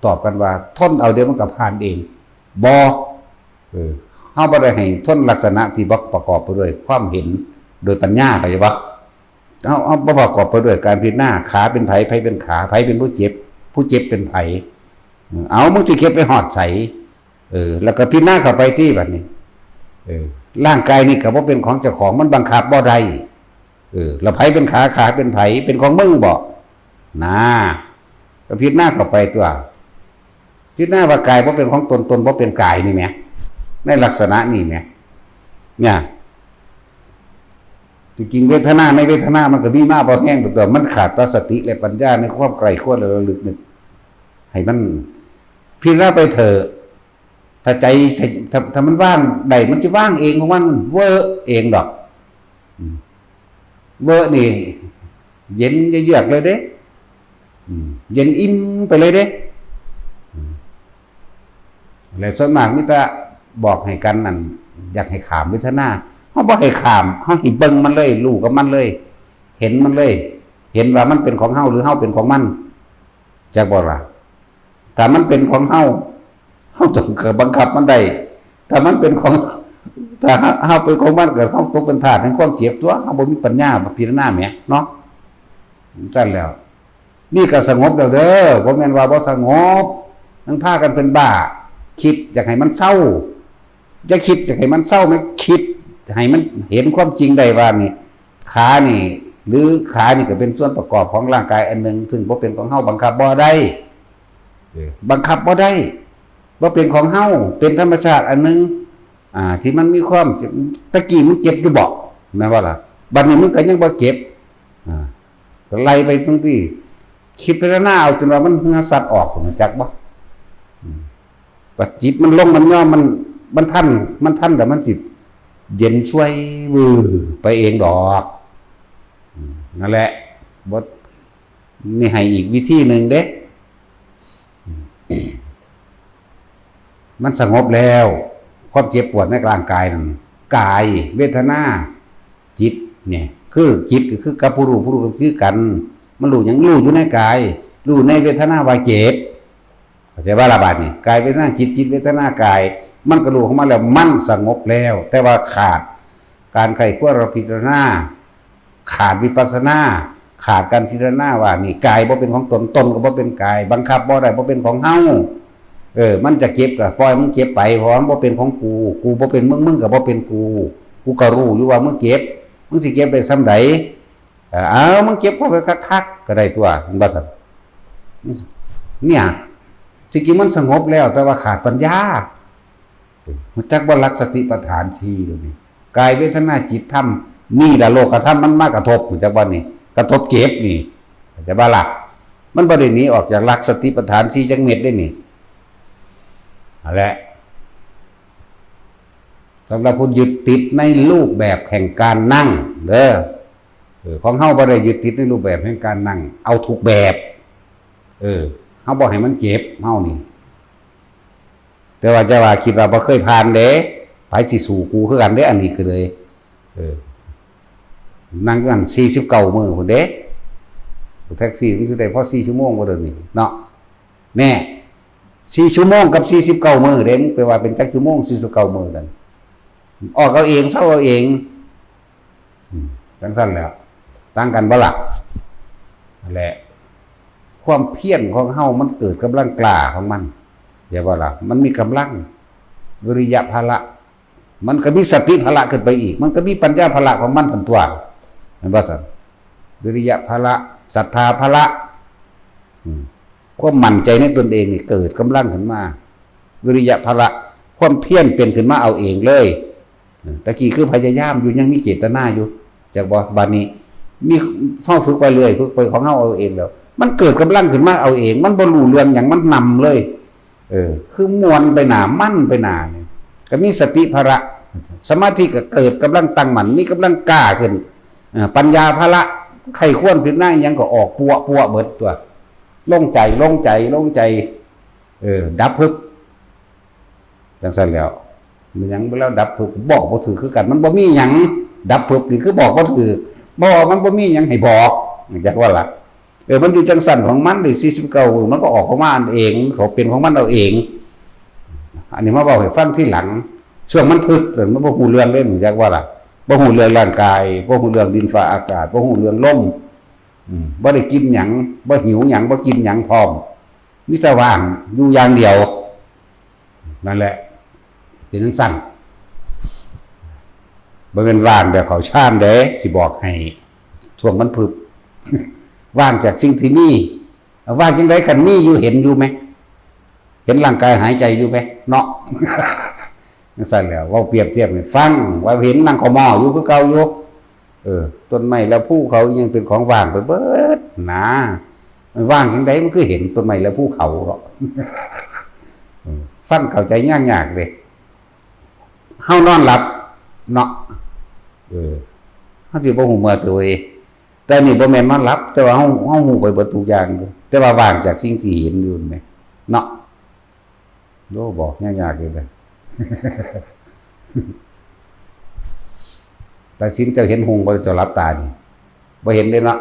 ຕອບກັນວ່າ ທົນເອົາ ດຽວມັນກໍຜ່ານເອງ. ບໍ່ ເອີ ເຮົາບໍ່ໄດ້ໃຫ້ທົນລັກສະນະທີ່ບໍ່ປະກອບໄປດ້ວຍຄວາມເຫັນໂດຍປັນຍາ ເຂົ້າໃຈບໍ່? ເຮົາ ເຮົາບໍ່ປະກອບໄປດ້ວຍການພິຈາລະນາ ຂາເປັນໃຜ ໃຜເປັນຂາ ໃຜເປັນຜູ້ເຈັບ ຜູ້ເຈັບເປັນໃຜ. ເອົາ ມຶງຊິເກັບໄປຮອດໃສ? ເອີ ແລ້ວກໍພິຈາລະນາເຂົ້າໄປຕິບັດນີ້ ເອີ ຮ່າງກາຍນີ້ກໍບໍ່ເປັນຂອງເຈົ້າຂອງ ມັນບັງຄັບບໍ່ໄດ້. ເອີ ແລ້ວໃຜເປັນຂາ ຂາເປັນໃຜ ເປັນຂອງມຶງບໍ? ນາ ກໍພິຈາລະນາເຂົ້າໄປຕົວະ ພິຈາລະນາວ່າກາຍບໍ່ເປັນຂອງຕົນ ຕົນບໍ່ເປັນກາຍນີ້ແໝ ໃນລັກສະນະນີ້ແໝ ເນຍ ທີ່ຈິງເວທະນາໃນເວທະນາມັນກໍມີມາບໍ່ແຮງດອກ ແຕ່ວ່າມັນຂາດຕໍ່ສະຕິ ແລະ ປັນຍາໃນຄວາມໃຄ່ຄວນ ແລະ ລະລຶກນຶກ ໃຫ້ມັນພິຈາລະນາໄປເຖາະ. ຖ້າໃຈ ຖ້າ ຖ້າ ຖ້າມັນວາງໄດ້ ມັນຊິວາງເອງຂອງມັນ ເວີເອງດອກ. ອືມ ເວີນີ້ເຢັນເຍືອກເລີຍເດ້. ອືມ ເຢັນອີ່ມໄປເລີຍເດ້. ອືມ ແລະ ສ່ວນມາກມີແຕ່ບອກໃຫ້ກັນນັ້ນ ຢາກໃຫ້ຂ້າມເວທະນາ. ເຮົາບໍ່ໃຫ້ຂ້າມ ເຮົາໃຫ້ເບິ່ງມັນເລີຍ ຮູ້ກັບມັນເລີຍ ເຫັນມັນເລີຍ ເຫັນວ່າມັນເປັນຂອງເຮົາ ຫຼື ເຮົາເປັນຂອງມັນ. ຈັກບໍ່ລະ? ຖ້າມັນເປັນຂອງເຮົາ ເຮົາຕ້ອງກະບັງຄັບມັນໄດ້. ຖ້າມັນເປັນຂອງ ຖ້າເຮົາເປັນຂອງມັນ ກໍເຮົາຕົກເປັນທາດແຫ່ງຄວາມເຈັບຕົວະ. ເຮົາບໍ່ມີປັນຍາມາພິຈາລະນາແໝເນາະ. ຊັ້ນແລ້ວ ນີ້ກໍສະຫງົບແລ້ວເດີ ບໍ່ແມ່ນວ່າບໍ່ສະຫງົບ. ຍັງພາກັນເປັນບ້າ ຄິດຢາກໃຫ້ມັນເຊົາ. ຢ່າຄິດຢາກໃຫ້ມັນເຊົາ ແມ່ນຄິດໃຫ້ມັນເຫັນຄວາມຈິງໄດ້ວ່ານີ້ ຂານີ້ ຫຼື ຂານີ້ກໍເປັນສ່ວນປະກອບຂອງຮ່າງກາຍອັນໜຶ່ງ ຊຶ່ງບໍ່ເປັນຂອງເຮົາ ບັງຄັບບໍ່ໄດ້. ເອີ ບັງຄັບບໍ່ໄດ້ ບໍ່ເປັນຂອງເຮົາ ເປັນທຳມະຊາດອັນໜຶ່ງ ອ່າ ທີ່ມັນມີຄວາມ ຕະກີ້ມັນເຈັບຢູ່ບໍ? ແມ່ນບໍ່ລະ? ບັດນີ້ມັນກໍຍັງບໍ່ເຈັບ. ອ່າ ກໍໄລ່ໄປຈັ່ງຊີ້ ຄິດພິຈາລະນາເອົາຈົນວ່າມັນເຫື່ອສັດອອກ ຮູ້ຈັກບໍ່? ອືມ ບັດຈິດມັນລົງ ມັນຍອມ ມັນ ມັນທັນ ມັນທັນແລ້ວ ມັນຊິເຢັນຊ່ວຍວືໄປເອງດອກ. ອືມ ນັ້ນແຫຼະ ບົດນີ້ໃຫ້ອີກວິທີໜຶ່ງເດ້. ອືມ ມັນສະຫງົບແລ້ວ ຄວາມເຈັບປວດໃນຮ່າງກາຍນັ້ນ ກາຍ ເວທະນາ ຈິດນີ້ ຄືຈິດກໍຄືກັບຜູ້ຮູ້ ຜູ້ຮູ້ກໍຄືກັນ. ມັນຮູ້ຫຍັງ? ຮູ້ຢູ່ໃນກາຍ ຮູ້ໃນເວທະນາວ່າເຈັບ. ເຂົ້າໃຈບໍ່ລະ? ບາດນີ້ ກາຍເວທະນາຈິດ ຈິດເວທະນາກາຍ ມັນກໍຮູ້ຂອງມັນແລ້ວ ມັນສະຫງົບແລ້ວ ແຕ່ວ່າຂາດການໃຄ່ຄວນ ແລະ ພິຈາລະນາ ຂາດວິປັດສະນາ ຂາດການພິຈາລະນາວ່າ ນີ້ກາຍບໍ່ເປັນຂອງຕົນ ຕົນກໍບໍ່ເປັນກາຍ ບັງຄັບບໍ່ໄດ້ ບໍ່ເປັນຂອງເຮົາ. ເອີ ມັນຈະເຈັບກໍປ່ອຍມັນເຈັບໄປ ເພາະວ່າມັນບໍ່ເປັນຂອງກູ ກູບໍ່ເປັນມຶງ ມຶງກໍບໍ່ເປັນກູ. ກູກໍຮູ້ຢູ່ວ່າມຶງເຈັບ ມຶງຊິເຈັບໄດ້ສ່ຳໃດ? ເອີ ເອົາ ມຶງເຈັບເຂົ້າໄປຄັກໆ ກໍໄດ້ຕົວະ ແມ່ນບໍ່ຊັ້ນ? ເນຍ ທີ່ຈິງມັນສະຫງົບແລ້ວ ແຕ່ວ່າຂາດປັນຍາ. ຮູ້ຈັກບໍ່ ຫຼັກສະຕິປະທານສີ່ໂຕນີ້ ກາຍເວທະນາຈິດທຳ ນີ້ລະໂລກະທຳມັນມາກະທົບ ຮູ້ຈັກບໍ່ນີ້? ກະທົບເຈັບນີ້ ເຂົ້າໃຈບໍ່ລະ? ມັນບໍ່ໄດ້ໜີອອກຈາກຫຼັກສະຕິປະທານສີ່ຈັກເມັດເດ້ນີ້. ຫັ້ນແຫຼະ ສຳລັບຜູ້ຍຶດຕິດໃນຮູບແບບແຫ່ງການນັ່ງເດີ. ເອີ ຂອງເຮົາບໍ່ໄດ້ຍຶດຕິດໃນຮູບແບບແຫ່ງການນັ່ງ ເອົາທຸກແບບ. ເອີ ເຮົາບໍ່ໃຫ້ມັນເຈັບ ເຮົານີ້. ແຕ່ວ່າຈະວ່າຄິດວ່າບໍ່ເຄີຍຜ່ານເດ້ ໃຜຊິສູ້ກູຄືກັນເດ້ ອັນນີ້ຄືເລີຍ. ເອີ ນັ່ງຢູ່ຫັ້ນສີ່ສິບເກົ້າມື້ພຸ້ນເດ້ ແທັກຊີມັນຊິໄດ້ພໍສີ່ຊົ່ວໂມງບໍ່ເດີນີ້ເນາະ? ແນ່ ສີ່ຊົ່ວໂມງກັບສີ່ສິບເກົ້າມື້ເດ້ ມຶງໄປວ່າເປັນຈັກຊົ່ວໂມງ ສີ່ສິບເກົ້າມື້ນັ້ນ ອອກເອົາເອງ ເຊົາເອົາເອງ. ອືມ ຈັ່ງຊັ້ນແຫຼະ ຕ່າງກັນບໍ່ລະ? ຫັ້ນແຫຼະ ຄວາມພຽນຂອງເຮົາມັນເກີດກຳລັງກ້າຂອງມັນ ເຫັນບໍ່ລະ? ມັນມີກຳລັງ ວິລິຍະພະລະ ມັນກໍມີສະຕິພະລະຂຶ້ນໄປອີກ ມັນກໍມີປັນຍາພະລະຂອງມັນຫັ້ນຕົວະ ແມ່ນບໍ່ຊັ້ນ? ວິລິຍະພະລະ ສັດທາພະລະ ອືມ ຄວາມໝັ້ນໃຈໃນຕົນເອງນີ້ເກີດກຳລັງຂຶ້ນມາ ວິລິຍະພະລະ ຄວາມພຽນເປັນຂຶ້ນມາເອົາເອງເລີຍ. ເອີ ຕະກີ້ຄືພະຍາຍາມຢູ່ ຍັງມີເຈດຕະນາຢູ່ ຈັກບໍ່? ບາດນີ້ມີ ເຮົາຝຶກໄປເລື້ອຍ ຝຶກໄປຂອງເຮົາເອົາເອງແລ້ວ ມັນເກີດກຳລັງຂຶ້ນມາເອົາເອງ ມັນບໍ່ຮູ້ເລື່ອງຫຍັງ ມັນນຳເລີຍ. ເອີ ຄືມ່ວນໄປໜ້າ ມັນໄປໜ້ານີ້ ກໍມີສະຕິພະລະ ສະມາທິກໍເກີດກຳລັງຕັ້ງໝັ້ນ ມີກຳລັງກ້າຂຶ້ນ. ເອີ ປັນຍາພະລະ ໃຄ່ຄວນພິຈາລະນາຫຍັງກໍອອກປົວໆເບິດຕົວະ ໂລ່ງໃຈ ໂລ່ງໃຈ ໂລ່ງໃຈ. ເອີ ດັບປຶບ ຈັ່ງຊັ້ນແລ້ວ ແມ່ນຫຍັງລາວດັບປຶບ ບອກບໍ່ຖືກຄືກັນ ມັນບໍ່ມີຫຍັງ. ດັບປຶບນີ້ຄືບອກບໍ່ຖືກ ບໍ່ ມັນບໍ່ມີຫຍັງໃຫ້ບອກ ເຂົ້າໃຈບໍ່ລະ? ເອີ ມັນຢູ່ຈັ່ງຊັ້ນຂອງມັນເດ້ ສີ່ສິບເກົ້າ ມັນກໍອອກຂອງມັນເອງ ເຂົາເປັນຂອງມັນເອົາເອງ. ອັນນີ້ມາເວົ້າໃຫ້ຟັງທີຫຼັງ ຊ່ວງມັນປຶບ ມັນບໍ່ຮູ້ເລື່ອງເດ້ ຮູ້ຈັກບໍ່ລະ? ບໍ່ຮູ້ເລື່ອງຮ່າງກາຍ ບໍ່ຮູ້ເລື່ອງດິນຟ້າອາກາດ ບໍ່ຮູ້ເລື່ອງລົມ ອືມ ບໍ່ໄດ້ກິນຫຍັງ ບໍ່ຫິວຫຍັງ ບໍ່ກິນຫຍັງພ້ອມ ມີແຕ່ວ່າງຢູ່ຢ່າງດຽວ. ນັ້ນແຫຼະ ເປັນຈັ່ງຊັ້ນ ບໍ່ແມ່ນວ່າງແບບເຂົ້າຊານເດ້ ຊິບອກໃຫ້ ຊ່ວງມັນປຶບ ວ່າງຈາກສິ່ງທີ່ມີ. ວ່າງຈັ່ງໃດ? ຄັນມີຢູ່ ເຫັນຢູ່ແມ? ເຫັນຮ່າງກາຍຫາຍໃຈຢູ່ແມເນາະ? ຈັ່ງຊັ້ນແຫຼະ ເວົ້າປຽບທຽບໃຫ້ຟັງ ວ່າເຫັນນັ່ງເຂົ້າໝໍ້ຢູ່ຄືເກົ່າຢູ່. ເອີ ຕົ້ນໄມ້ແລະພູເຂົາອີ່ຫຍັງເປັນຂອງວ່າງໄປເບິດນາ. ມັນວ່າງຈັ່ງໃດ ມັນຄືເຫັນຕົ້ນໄມ້ແລະພູເຂົາເນາະ. ເອີ ຟັງເຂົ້າໃຈຍາກໆເດ້. ເຮົານອນຫຼັບເນາະ ເອີ ເຮົາຊິບໍ່ຮູ້ເມື່ອໂຕເດ. ແຕ່ນີ້ບໍ່ແມ່ນນອນຫຼັບ ແຕ່ວ່າເຮົາ ເຮົາຮູ້ໄປເບິດທຸກຢ່າງ ແຕ່ວ່າວ່າງຈາກສິ່ງທີ່ເຫັນຢູ່ແມ່ນເນາະ. ໂອ້ ບອກຍາກໆຢູ່ເດ້. ຕາສິງ ເຈົ້າເຫັນຮຸ່ງບໍ່? ເຈົ້າຫຼັບຕານີ້ ບໍ່ເຫັນເດ້ເນາະ.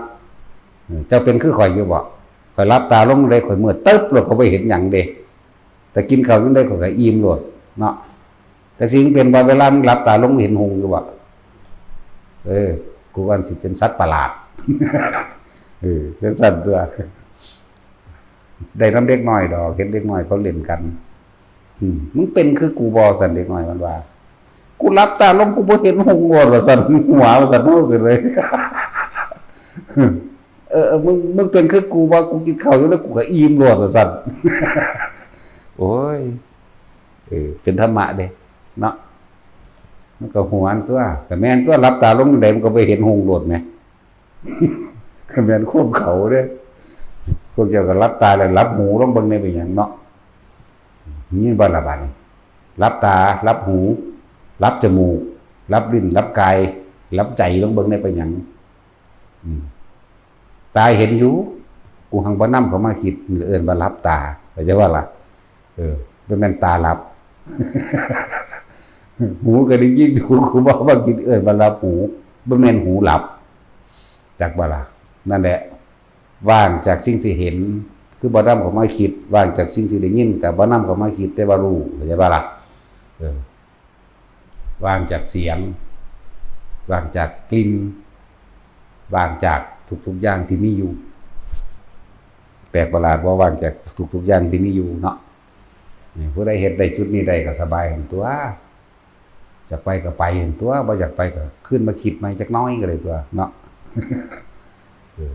ເອີ ເຈົ້າເປັນຄືຂ້ອຍຢູ່ບໍ່? ຂ້ອຍຫຼັບຕາລົງໃດ ຂ້ອຍມືດຕຶບໂລດ ຂ້ອຍບໍ່ເຫັນຫຍັງເດ້. ແຕ່ກິນເຂົ້າຈັ່ງໃດ ຂ້ອຍກໍອີ່ມໂລດເນາະ. ຈັກຊິເປັນວ່າເວລາມຶງຫຼັບຕາລົງເຫັນຮຸ່ງຢູ່ບໍ່? ເອີ ກູວ່າຊິເປັນສັດປະຫຼາດ. ເອີ ຈັ່ງຊັ້ນຕົວະ. ໄດ້ນຳເດັກນ້ອຍດອກ ເຫັນເດັກນ້ອຍເຂົາຫຼິ້ນກັນ. ອືມ ມຶງເປັນຄືກູບໍ່? ຊັ້ນເດັກນ້ອຍມັນວ່າ. ກູຫຼັບຕາລົງ ກູບໍ່ເຫັນຮຸ່ງໂລດ ວ່າຊັ້ນ ຫົວວ່າຊັ້ນ ເຮົາກໍເລີຍ. ເອີ ເອີ ມຶງ ມຶງເປັນຄືກູບໍ່? ກູກິນເຂົ້າຢູ່ແລ້ວ ກູກໍອີ່ມໂລດ ວ່າຊັ້ນ. ໂອ້ຍ ເອີ ເປັນທຳມະເດ້ເນາະ. ມັນກໍຫວນຕົວະ ກໍແມ່ນຕົວະ ຫຼັບຕາລົງໃດມັນກໍໄປເຫັນຮຸ່ງໂລດແໝ. ກໍແມ່ນຄວາມເຂົາເດ້. ພວກເຈົ້າກໍຫຼັບຕາແລ້ວຫຼັບຫູລົງເບິ່ງແດ່ ເປັນຫຍັງເນາະ? ຍິນບໍ່ລະບາດນີ້? ຫຼັບຕາ, ຫຼັບຫູ, ຫຼັບຈະມູກ, ຫຼັບລີ້ນ, ຫຼັບກາຍ, ຫຼັບໃຈລົງເບິ່ງແດ່ ເປັນຫຍັງ? ອືມ ຕາເຫັນຢູ່ ກູຫັ້ງບໍ່ນຳເຂົ້າມາຄິດ ເອີ້ນວ່າຫຼັບຕາ ເຂົ້າໃຈບໍ່ລະ? ເອີ ບໍ່ແມ່ນຕາຫຼັບ. ຫູກໍໄດ້ຍິນຢູ່ ກູເວົ້າມາຄິດ ເອີ້ນວ່າຫຼັບຫູ ບໍ່ແມ່ນຫູຫຼັບ ຈັກບໍ່ລະ? ນັ້ນແຫຼະ ວ່າງຈາກສິ່ງທີ່ເຫັນ ຄືບໍ່ນຳເຂົ້າມາຄິດ, ວ່າງຈາກສິ່ງທີ່ໄດ້ຍິນ ກໍບໍ່ນຳເຂົ້າມາຄິດ ແຕ່ວ່າຮູ້ ເຂົ້າໃຈບໍ່ລະ? ເອີ ວ່າງຈາກສຽງ, ວ່າງຈາກກິ່ນ, ວ່າງຈາກທຸກໆຢ່າງທີ່ມີຢູ່. ແປກປະຫຼາດບໍ່? ວ່າງຈາກທຸກໆຢ່າງທີ່ມີຢູ່ເນາະ. ນີ້ ຜູ້ໃດເຮັດໄດ້ຈຸດນີ້ໄດ້ກໍສະບາຍຫັ້ນຕົວະ. ຢາກໄປກໍໄປຫັ້ນຕົວະ, ບໍ່ຢາກໄປກໍຄືນມາຄິດໃໝ່ຈັກໜ້ອຍກໍໄດ້ຕົວະເນາະ. ເອີ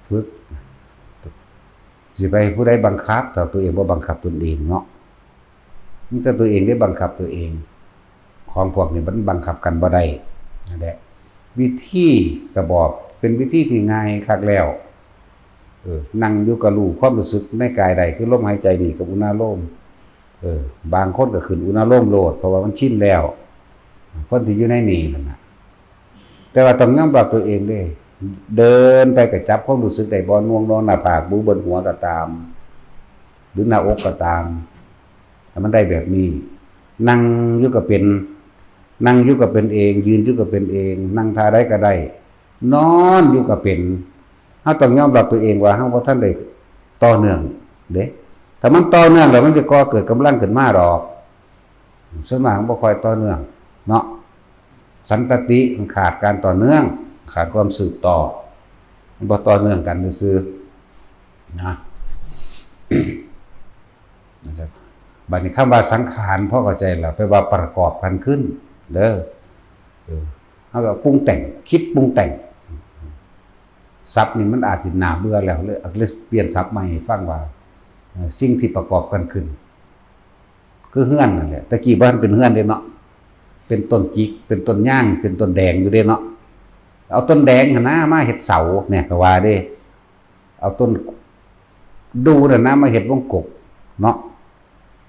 ຝຶກ ຊິໄປໃຫ້ຜູ້ໃດບັງຄັບ ຖ້າຕົວເອງບໍ່ບັງຄັບຕົນເອງເນາະ. ມີແຕ່ຕົວເອງໄດ້ບັງຄັບຕົວເອງ. ຂອງພວກນີ້ມັນບັງຄັບກັນບໍ່ໄດ້. ນັ້ນແຫຼະ ວິທີກະບອກເປັນວິທີທີ່ງ່າຍຄັກແລ້ວ. ເອີ ນັ່ງຢູ່ກະຮູ້ຄວາມຮູ້ສຶກໃນກາຍໄດ້ ຄືລົມຫາຍໃຈນີ້ກັບອຸນາໂລມ. ເອີ ບາງຄົນກໍຂຶ້ນອຸນາໂລມໂລດ ເພາະວ່າມັນຊິນແລ້ວ. ຄົນທີ່ຢູ່ໃນນີ້ນັ້ນນະ ແຕ່ວ່າຕ້ອງຍອມຮັບຕົວເອງເດ້. ເດີນໄປກໍຈັບຄວາມຮູ້ສຶກໄດ້ບໍ່? ໜ່ວງໜອງໜ້າຜາກ ບູເບິ່ນຫົວກໍຕາມ ຫຼືໜ້າອົກກໍຕາມ ໃຫ້ມັນໄດ້ແບບນີ້. ນັ່ງຢູ່ກໍເປັນ, ນັ່ງຢູ່ກໍເປັນເອງ, ຢືນຢູ່ກໍເປັນເອງ, ນັ່ງທ່າໃດກໍໄດ້, ນອນຢູ່ກໍເປັນ. ເຮົາຕ້ອງຍອມຮັບຕົວເອງວ່າເຮົາບໍ່ທັນໄດ້ຕໍ່ເນື່ອງເດ້. ຖ້າມັນຕໍ່ເນື່ອງແລ້ວ ມັນຈະກໍ່ເກີດກຳລັງຂຶ້ນມາດອກ. ສ່ວນມາກມັນບໍ່ຄ່ອຍຕໍ່ເນື່ອງເນາະ. ສັນຕະຕິ ມັນຂາດການຕໍ່ເນື່ອງ, ຂາດຄວາມສືບຕໍ່, ມັນບໍ່ຕໍ່ເນື່ອງກັນຊື່ໆນະ. ບັດນີ້ຄຳວ່າສັງຂານ ພໍເຂົ້າໃຈແລ້ວ ແປວ່າປະກອບກັນຂຶ້ນເດີ. ເອີ ເຮົາກໍປຸງແຕ່ງ, ຄິດປຸງແຕ່ງ. ສັບນີ້ມັນອາດຊິໜ້າເບື່ອແລ້ວ ເລີຍ ເລີຍປ່ຽນສັບໃໝ່ໃຫ້ຟັງວ່າ ເອີ ສິ່ງທີ່ປະກອບກັນຂຶ້ນ ຄືເຮືອນນັ້ນແຫຼະ. ແຕ່ກີ້ບໍ່ທັນເປັນເຮືອນເດ້ເນາະ, ເປັນຕົ້ນຈິກ, ເປັນຕົ້ນຍາງ, ເປັນຕົ້ນແດງຢູ່ເດ້ເນາະ. ເອົາຕົ້ນແດງຫັ້ນນະມາເຮັດເສົາແດ່ ເຂົາວ່າເດ້. ເອົາຕົ້ນດູ່ນັ້ນນະມາເຮັດວົງກົບເນາະ.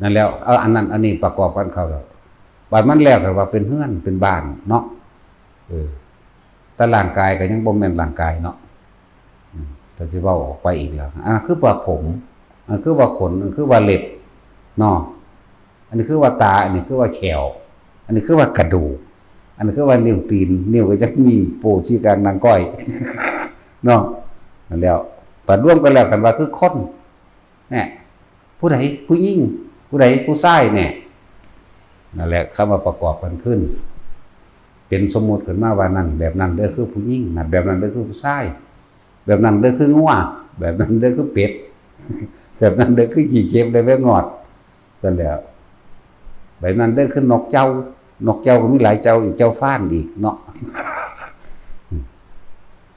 ນັ້ນແຫຼະ ເອົາອັນນັ້ນອັນນີ້ປະກອບກັນເຂົ້າແລ້ວ ບາດມັນແລ້ວກໍວ່າເປັນເຮືອນເປັນບ້ານເນາະ. ເອີ ແຕ່ຮ່າງກາຍກໍຍັງບໍ່ແມ່ນຮ່າງກາຍເນາະ. ອືມ ກໍຊິເວົ້າອອກໄປອີກແລ້ວ ອັນນັ້ນຄືວ່າຜົມ, ອັນຄືວ່າຂົນ, ອັນຄືວ່າເລັບເນາະ. ອັນນີ້ຄືວ່າຕາ, ອັນນີ້ຄືວ່າແຂ້ວ, ອັນນີ້ຄືວ່າກະດູກ, ອັນນີ້ຄືວ່ານິ້ວຕີນ, ນິ້ວກໍຍັງມີໂປ້ຊີ້ກາງນາງກ້ອຍເນາະ. ນັ້ນແຫຼະ ບັດລວມກັນແລ້ວ ຄັນວ່າຄືຄົນ ແນ່ ຜູ້ໃດຜູ້ຍິງ, ຜູ້ໃດຜູ້ຊາຍແນ່. ນັ້ນແຫຼະ ຄຳວ່າປະກອບກັນຂຶ້ນ ເປັນສົມມຸດຂຶ້ນມາວ່າ ນັ້ນແບບນັ້ນເດີຄືຜູ້ຍິງ, ນັ້ນແບບນັ້ນເດີຄືຜູ້ຊາຍ, ແບບນັ້ນເດີຄືງົວ, ແບບນັ້ນເດີຄືເປັດ, ແບບນັ້ນເດີຄືຂີ້ເຂັບ ແລະ ແວງງອດ. ນັ້ນແຫຼະ ແບບນັ້ນເດີຄືນົກເຈົ້າ, ນົກເຈົ້າກໍມີຫຼາຍເຈົ້າອີກ, ເຈົ້າຟານອີກເນາະ.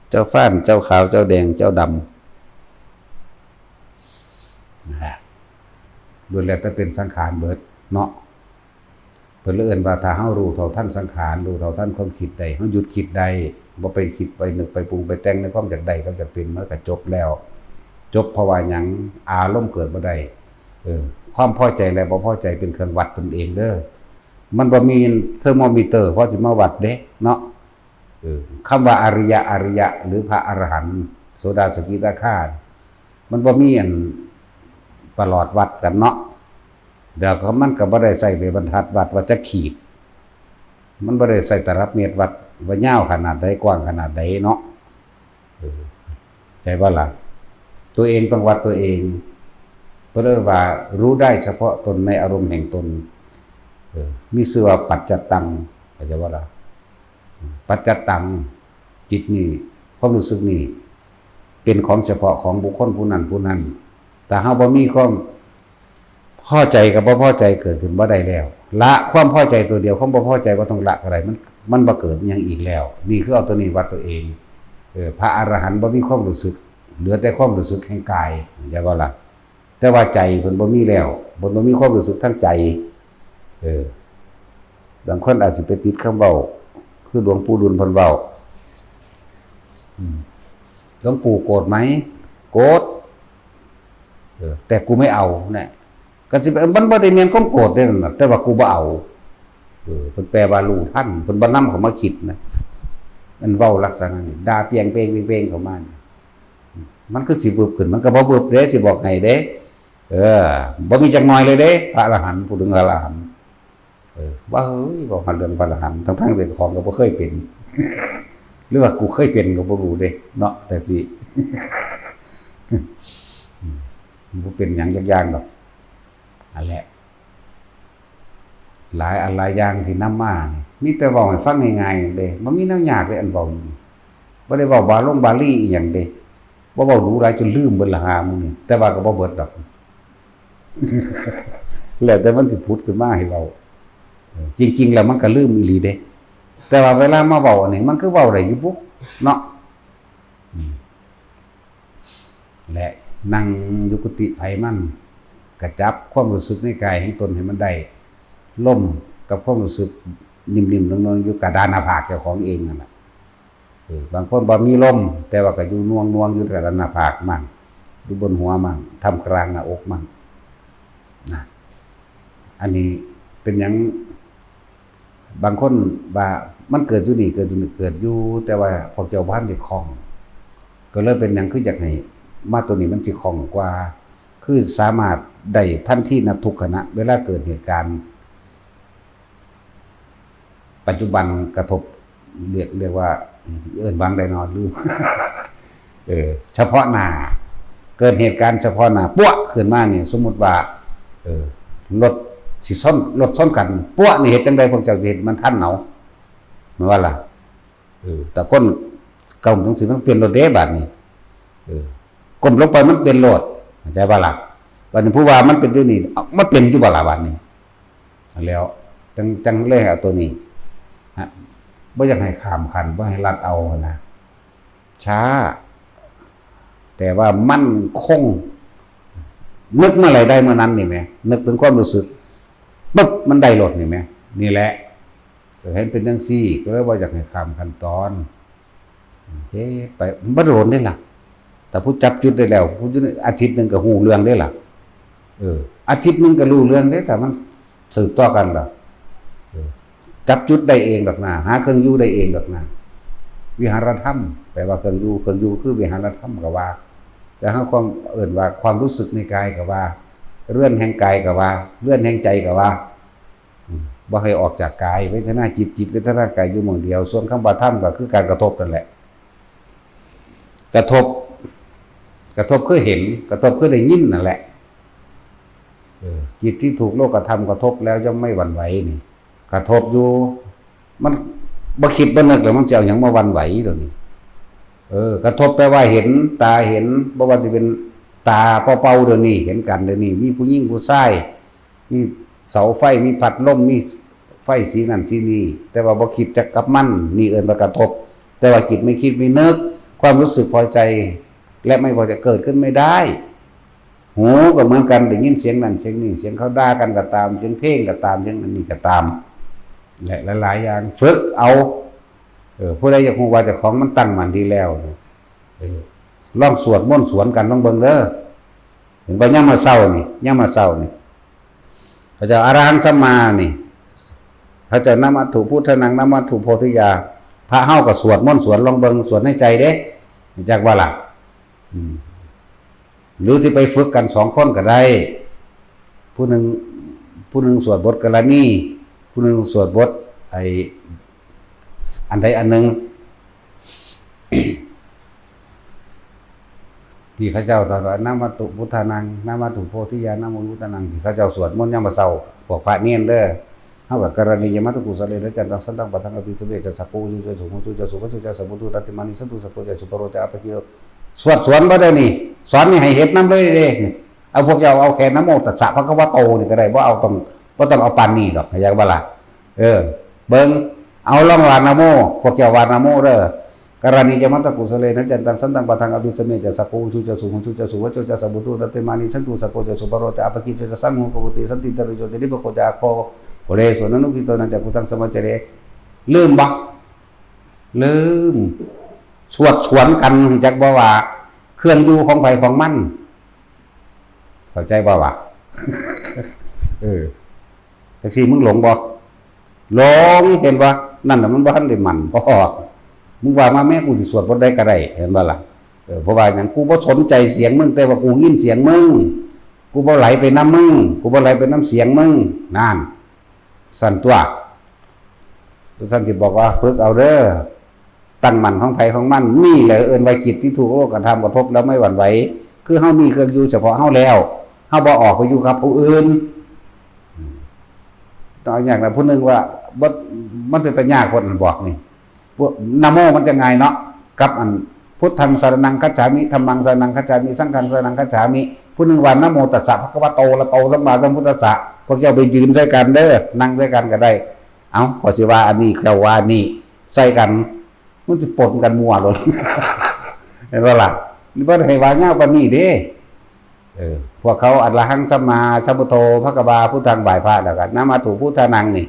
ເຈົ້າຟານ, ເຈົ້າຂາວ, ເຈົ້າແດງ, ເຈົ້າດຳ ນັ້ນແຫຼະ ລ້ວນແລ້ວແຕ່ເປັນສັງຂານເບິດເນາະ. ເພ ເພິ່ນເລີຍເອີ້ນວ່າ ຖ້າເຮົາຮູ້ເທົ່າທັນສັງຂານ ຮູ້ເທົ່າທັນຄວາມຄິດໄດ້ ເຮົາຢຸດຄິດໄດ້ ບໍ່ໄປຄິດໄປນຶກໄປປຸງໄປແຕ່ງໃນຄວາມຢາກໄດ້ກັບຢາກເປັນ ມັນກໍຈົບແລ້ວ. ຈົບເພາະວ່າຫຍັງ? ອາລົມເກີດບໍ່ໄດ້. ເອີ ຄວາມພໍໃຈ ແລະ ບໍ່ພໍໃຈເປັນເຄື່ອງວັດຕົນເອງເດີ້. ມັນບໍ່ມີເທີໂມມີເຕີພໍຊິມາວັດເດ້ເນາະ. ເອີ ຄຳວ່າອະລິຍະ ອະລິຍະ ຫຼື ພະອະລະຫັນ ໂສດາ ສະກິດາຄາ ມັນບໍ່ມີອັນປະຫຼອດວັດກັນເນາະ. ແລ້ວກໍມັນກໍບໍ່ໄດ້ໃຊ້ໄປບັນທັດວັດວ່າຈັກຂີດ. ມັນບໍ່ໄດ້ໃຊ້ຕະລັບເມດວັດວ່າຍາວຂະໜາດໃດ ກວ້າງຂະໜາດໃດເນາະ. ເອີ ໃຈບໍ່ລະ? ຕົວເອງຕ້ອງວັດຕົວເອງ. ເພິ່ນເອີ້ນວ່າ ຮູ້ໄດ້ສະເພາະຕົນໃນອາລົມແຫ່ງຕົນ. ເອີ ມີຊື່ວ່າປັດຈະຕັງ ເຂົ້າໃຈບໍ່ລະ? ປັດຈະຕັງ ຈິດນີ້ ຄວາມຮູ້ສຶກນີ້ ເປັນຂອງສະເພາະຂອງບຸກຄົນຜູ້ນັ້ນຜູ້ນັ້ນ. ຖ້າເຮົາບໍ່ມີຄວາມພໍໃຈກັບບໍ່ພໍໃຈເກີດຂຶ້ນບໍ່ໄດ້ແລ້ວ. ລະຄວາມພໍໃຈຕົວດຽວ ຄວາມບໍ່ພໍໃຈບໍ່ຕ້ອງລະກໍໄດ້ ມັນ ມັນບໍ່ເກີດຫຍັງອີກແລ້ວ. ນີ້ຄືເອົາຕົວນີ້ວັດຕົວເອງ. ເອີ ພະອະລະຫັນບໍ່ມີຄວາມຮູ້ສຶກ ເຫຼືອແຕ່ຄວາມຮູ້ສຶກແຫ່ງກາຍ ເຂົ້າໃຈບໍ່ລະ? ແຕ່ວ່າໃຈເພິ່ນບໍ່ມີແລ້ວ ເພິ່ນບໍ່ມີຄວາມຮູ້ສຶກທາງໃຈ. ເອີ ບາງຄົນອາດຊິໄປຕິດຄຳເວົ້າ ຄືຫຼວງປູ່ດຸນເພິ່ນເວົ້າ ອືມ ຫຼວງปู่ໂกรธไหม? โกรธ เออ แต่กูไม่เอา ນະ ກໍຊິ มันบ่ได้แม่นความโกรธเด้นั่นน่ะ แต่ว่ากูบ่เอา เออ เพิ่นแปลว่ารู้ทัน เพิ่นบ่นำเข้ามาคิดนะ อันเว้าลักษณะนี้ ด่าเปียงเปงเปงเปงเข้ามานี่ มันคือสิวึบขึ้น มันก็บ่วึบเด้ สิบอกให้เด้ เออ บ่มีจักหน่อยเลยเด้ พระอรหันต์ พูดถึงพระอรหันต์ เออ ว่า เฮ้ย เว้าฮอดเรื่องพระอรหันต์ ทั้งๆ ที่เจ้าของก็บ่เคยเป็น หรือว่ากูเคยเป็นก็บ่รู้เด้เนาะ แต่สิ บ่เป็นหยังจักอย่างดอก นั่นแหละ หลายอันหลายอย่างที่นำมานี่ มีแต่เว้าให้ฟังง่ายๆเด้ บ่มีแนวยากเด้ อันเว้าอยู่นี่ บ่ได้เว้าบาลงบาลีอีหยังเด้ บ่เว้าดูหลายจนลืมเบิดละหามื้อนี้ แต่ว่าก็บ่เบิดดอก แล้วแต่มันสิผุดขึ้นมาให้เว้า เออ จริงๆ แล้วมันก็ลืมอีหลีเด้ แต่ว่าเวลามาเว้าอันนี้ มันคือเว้าได้อยู่บุเนาะ อืม และนั่งอยู่กุฏิไผมัน กะจับความรู้สึกในกายแห่งตนให้มันได้ ลมกับความรู้สึกนิ่มๆ นวลๆ อยู่กะด้านหน้าผากเจ้าของเองนั่นล่ะ เออ บางคนบ่มีลม แต่ว่าก็อยู่นวลๆ อยู่กะด้านหน้าผากมั่ง อยู่บนหัวมั่ง ท่ามกลางหน้าอกมั่ง นะ อันนี้เป็นหยัง บางคนว่ามันเกิดอยู่นี่ เกิดอยู่นี่ เกิดอยู่ แต่ว่าพวกเจ้าบ่ทันได้คล่อง ก็เลยเป็นหยังคืออยากให้มาตัวนี้มันสิคล่องกว่า คือสามารถได้ทันทีณทุกขณะ เวลาเกิดเหตุการณ์ปัจจุบันกระทบ เรียก เรียกว่า เอิ้นว่าจั่งใด๋น้อ ลืม เออ เฉพาะหน้า เกิดเหตุการณ์เฉพาะหน้า ปั๊วะ ขึ้นมานี่ สมมุติว่า เออ รถสิชน รถชนกัน ปั๊วะ นี่เฮ็ดจั่งใด๋ พวกเจ้าสิเฮ็ดมันทันเอา แม่นบ่ล่ะ เออ แต่คนก้มจั่งซี้ มันเปลี่ยนรถเด้ บาดนี้ เออ ก้มลงไป มันเปลี่ยนรถ เข้าใจบ่ล่ะ บาดนี้ผู้ว่ามันเป็นอยู่นี่ เอ้า มันเป็นอยู่บ่ล่ะ บาดนี้ นั่นแหล้ว จั่ง จั่งเลยเอาตัวนี้ ฮะ บ่อยากให้ข้ามขั้น บ่ให้ลัดเอาหั้นนะ ช้า แต่ว่ามั่นคง นึกเมื่อไหร่ได้เมื่อนั้นนี่แหม นึกถึงความรู้สึก ปึ๊บ มันได้โลดนี่แหม นี่แหละ ก็เห็นเป็นจั่งซี้ ก็เลยบ่อยากให้ข้ามขั้นตอน เฮ็ดไป มันบ่โดนเด้ล่ะ ถ้าผู้จับจุดได้แล้ว ผู้อยู่ในอาทิตย์หนึ่งก็ฮู้เรื่องเด้ล่ะ เออ อาทิตย์หนึ่งก็รู้เรื่องเด้ ถ้ามันสืบต่อกันล่ะ เออ จับจุดได้เองดอกนะ หาเครื่องอยู่ได้เองดอกนะ วิหารธรรม แปลว่าเครื่องอยู่ เครื่องอยู่คือวิหารธรรมก็ว่า แต่เฮาความ เอิ้นว่าความรู้สึกในกายก็ว่า เรือนแห่งกายก็ว่า เรือนแห่งใจก็ว่า อืม บ่ให้ออกจากกาย เวทนาจิต จิตเวทนากายอยู่หม่องเดียว ส่วนคำว่าธรรมก็คือการกระทบนั่นแหละ กระทบ กระทบคือเห็น กระทบคือได้ยินนั่นแหละ เออ จิตที่ถูกโลกธรรมกระทบแล้วย่อมไม่หวั่นไหวนี่ กระทบอยู่ มันบ่คิดบ่นึกแล้วมันสิเอาหยังมาหวั่นไหวเดี๋ยวนี้ เออ กระทบแปลว่าเห็น ตาเห็น บ่ว่าสิเป็นตาเป่าๆ เดี๋ยวนี้ เห็นกันเดี๋ยวนี้ มีผู้หญิงผู้ชาย มีเสาไฟ มีพัดลม มีไฟสีนั่นสีนี้ แต่ว่าบ่คิดจักกับมัน นี่เอิ้นว่ากระทบ แต่ว่าจิตไม่คิดไม่นึก ความรู้สึกพอใจ และไม่พอใจเกิดขึ้นไม่ได้ หูก็เหมือนกัน ได้ยินเสียงนั่นเสียงนี้ เสียงเขาด่ากันก็ตาม เสียงเพลงก็ตาม เสียงอันนี้ก็ตาม ແລະຫຼາຍໆຢ່າງ ຝຶກເອົາ. ເອີ ຜູ້ໃດຢາກຮູ້ວ່າເຈົ້າຂອງມັນຕັ້ງໝັ້ນດີແລ້ວ ເອີ ລອງສວດມົນສວນກັນລອງເບິ່ງເດີ. ເຫັນບໍ່ ຍາມມາເຊົ້ານີ້ ຍາມມາເຊົ້ານີ້ ເຂົາເຈົ້າອະລະຫັງສຳມານີ້ ເຂົາເຈົ້ານະມະທຸພຸດທະນັງ ນະມະທຸໂພທິຍາ. ພະເຮົາກໍສວດມົນສວນລອງເບິ່ງ ສວດໃນໃຈເດ້ ຮູ້ຈັກບໍ່ລະ? ອືມ ຫຼືຊິໄປຝຶກກັນສອງຄົນກໍໄດ້ ຜູ້ໜຶ່ງ ຜູ້ໜຶ່ງສວດບົດກະລະນີ ຜູ້ໜຶ່ງສວດບົດໄອ້ອັນໃດອັນໜຶ່ງ ທີ່ເຂົາເຈົ້າຕອນວ່າ ນະມະຕຸພຸດທານັງ ນະມະຕຸໂພທິຍາ ນະໂມພຸດທານັງ ທີ່ເຂົາເຈົ້າສວດມົນຍາມມາເຊົ້າ ພວກພະເນນເດີ. ເຮົາກໍ ກະລະນີຍະມັດຕະກຸສະເລນະ ຈັນຕັງ ສັນຕັງ ປະທັງ ອະພິສະເມ ຈະ ສັກໂກ ອຸຈຸ ຈະ ສຸ ໂຫຕຸ ຈະ ສຸວັດໂຕ ຈະ ສະໂມ ທຸ ຈະ ສະໂມ ນິສະຕຸ ສັກໂກ ຈະ ສຸປະໂລ ຈະ ອາປະກິໂຕ. ສວດສວນບໍ່ໄດ້ນີ້ ສອນນີ້ໃຫ້ເຮັດນຳເລີຍເດ້. ເອົາພວກເຈົ້າເອົາແຄ່ນະໂມຕັດສະພະຄະວະໂຕນີ້ກໍໄດ້ ບໍ່ເອົາຕ້ອງ ບໍ່ຕ້ອງເອົາປານນີ້ດອກ ເຂົ້າໃຈບໍ່ລະ? ເອີ ເບິ່ງ ເອົາລອງວ່ານະໂມ ພວກເຈົ້າວ່ານະໂມເດີ. ກະລະນີຍະມັດຕະກຸສະເລນະ ຈັນຕັງ ສັນຕັງ ປະທັງ ອະພິສະເມ ຈະ ສັກໂກ ອຸຈຸ ຈະ ສຸ ໂຫຕຸ ຈະ ສຸວັດໂຕ ຈະ ສະໂມ ນິສະຕຸ ສັກໂກ ຈະ ສຸປະໂລ ຈະ ອາປະກິໂຕ. ສະໂມ ນິສະຕຸ ສັກໂກ ຈະ ສຸປະໂລ ຈະ ອາປະກິໂຕ ຈະ ສັງໂຄ ກະໂຫຕິ ສັນຕິນະຕະໂຣ ໂຈ ຈະ ນິບາໂກ ຈະ ອາໂຄ ໂຄ ເລ ໂສ ນະນຸກິໂຕ ນະ ຈັກຂຸທັງ ສະມາຈາເຣ ລືມບໍ່? ລືມ ສວດສວນກັນ ຮູ້ຈັກບໍ່ວ່າເຄື່ອງຢູ່ຂອງໃຜຂອງມັນ? ເຂົ້າໃຈບໍ່ວະ? ເອີ ຈັ່ງຊີ້ມຶງຫຼົງບໍ່? ຫຼົງ ເຫັນບໍ່? ນັ້ນລະມັນບໍ່ທັນໄດ້ໝັ້ນພໍ. ມຶງວ່າມາແມ້ ກູຊິສວດບົດໃດກໍໄດ້ ເຫັນບໍ່ລະ? ເອີ ເພາະວ່າຫຍັງ? ກູບໍ່ສົນໃຈສຽງມຶງ ແຕ່ວ່າກູຍິນສຽງມຶງ. ກູບໍ່ໄຫຼໄປນຳມຶງ ກູບໍ່ໄຫຼໄປນຳສຽງມຶງ. ນັ້ນ ຊັ້ນຕົວະ. ຊັ້ນຊິບອກວ່າຝຶກເອົາເດີ ຕັ້ງໝັ້ນຂອງໃຜຂອງມັນ. ນີ້ແຫຼະເອີ້ນວ່າ ຈິດທີ່ຖືກໂລກະທຳກະທົບແລ້ວໄມ່ຫວັ່ນໄຫວ. ຄືເຮົາມີເຄື່ອງຢູ່ສະເພາະເຮົາແລ້ວ ເຮົາບໍ່ອອກໄປຢູ່ກັບຜູ້ອື່ນ. ອືມ ຕ້ອງເອົາຫຍັງລະ ຜູ້ໜຶ່ງວ່າ ບໍ່ ມັນເປັນຕາຍາກ ເພິ່ນບອກນີ້ ພວກນະໂມມັນຈະງ່າຍເນາະ ກັບອັນ ພຸດທັງສະລະນັງຄັດສາມິ ທຳມັງສະລະນັງຄັດສາມິ ສັງຄັງສະລະນັງຄັດສາມິ. ຜູ້ໜຶ່ງວ່າ ນະໂມຕັດສະພະຄະວະໂຕ ອະລະຫະໂຕ ສຳມາສຳພຸດທັດສະ. ພວກເຈົ້າໄປຢືນໃສ່ກັນເດີ ນັ່ງໃສ່ກັນກໍໄດ້. ເອົ້າ ຂ້ອຍຊິວ່າອັນນີ້ ເຈົ້າວ່າອັນນີ້ ໃສ່ກັນ ມັນຊິປົນກັນມົວໂລດ ເຫັນບໍ່ລະ? ບໍ່ໄດ້ໃຫ້ວ່າຍາວປານນີ້ເດ້. ເອີ ພວກເຂົາ ອະລະຫັງ ສຳມາສຳພຸດໂທ ພະຄະວາ ພຸດທັງ ໄຫວ້ພະ ແລ້ວກໍ ນະມະທຸ ພຸດທານັງ ນີ້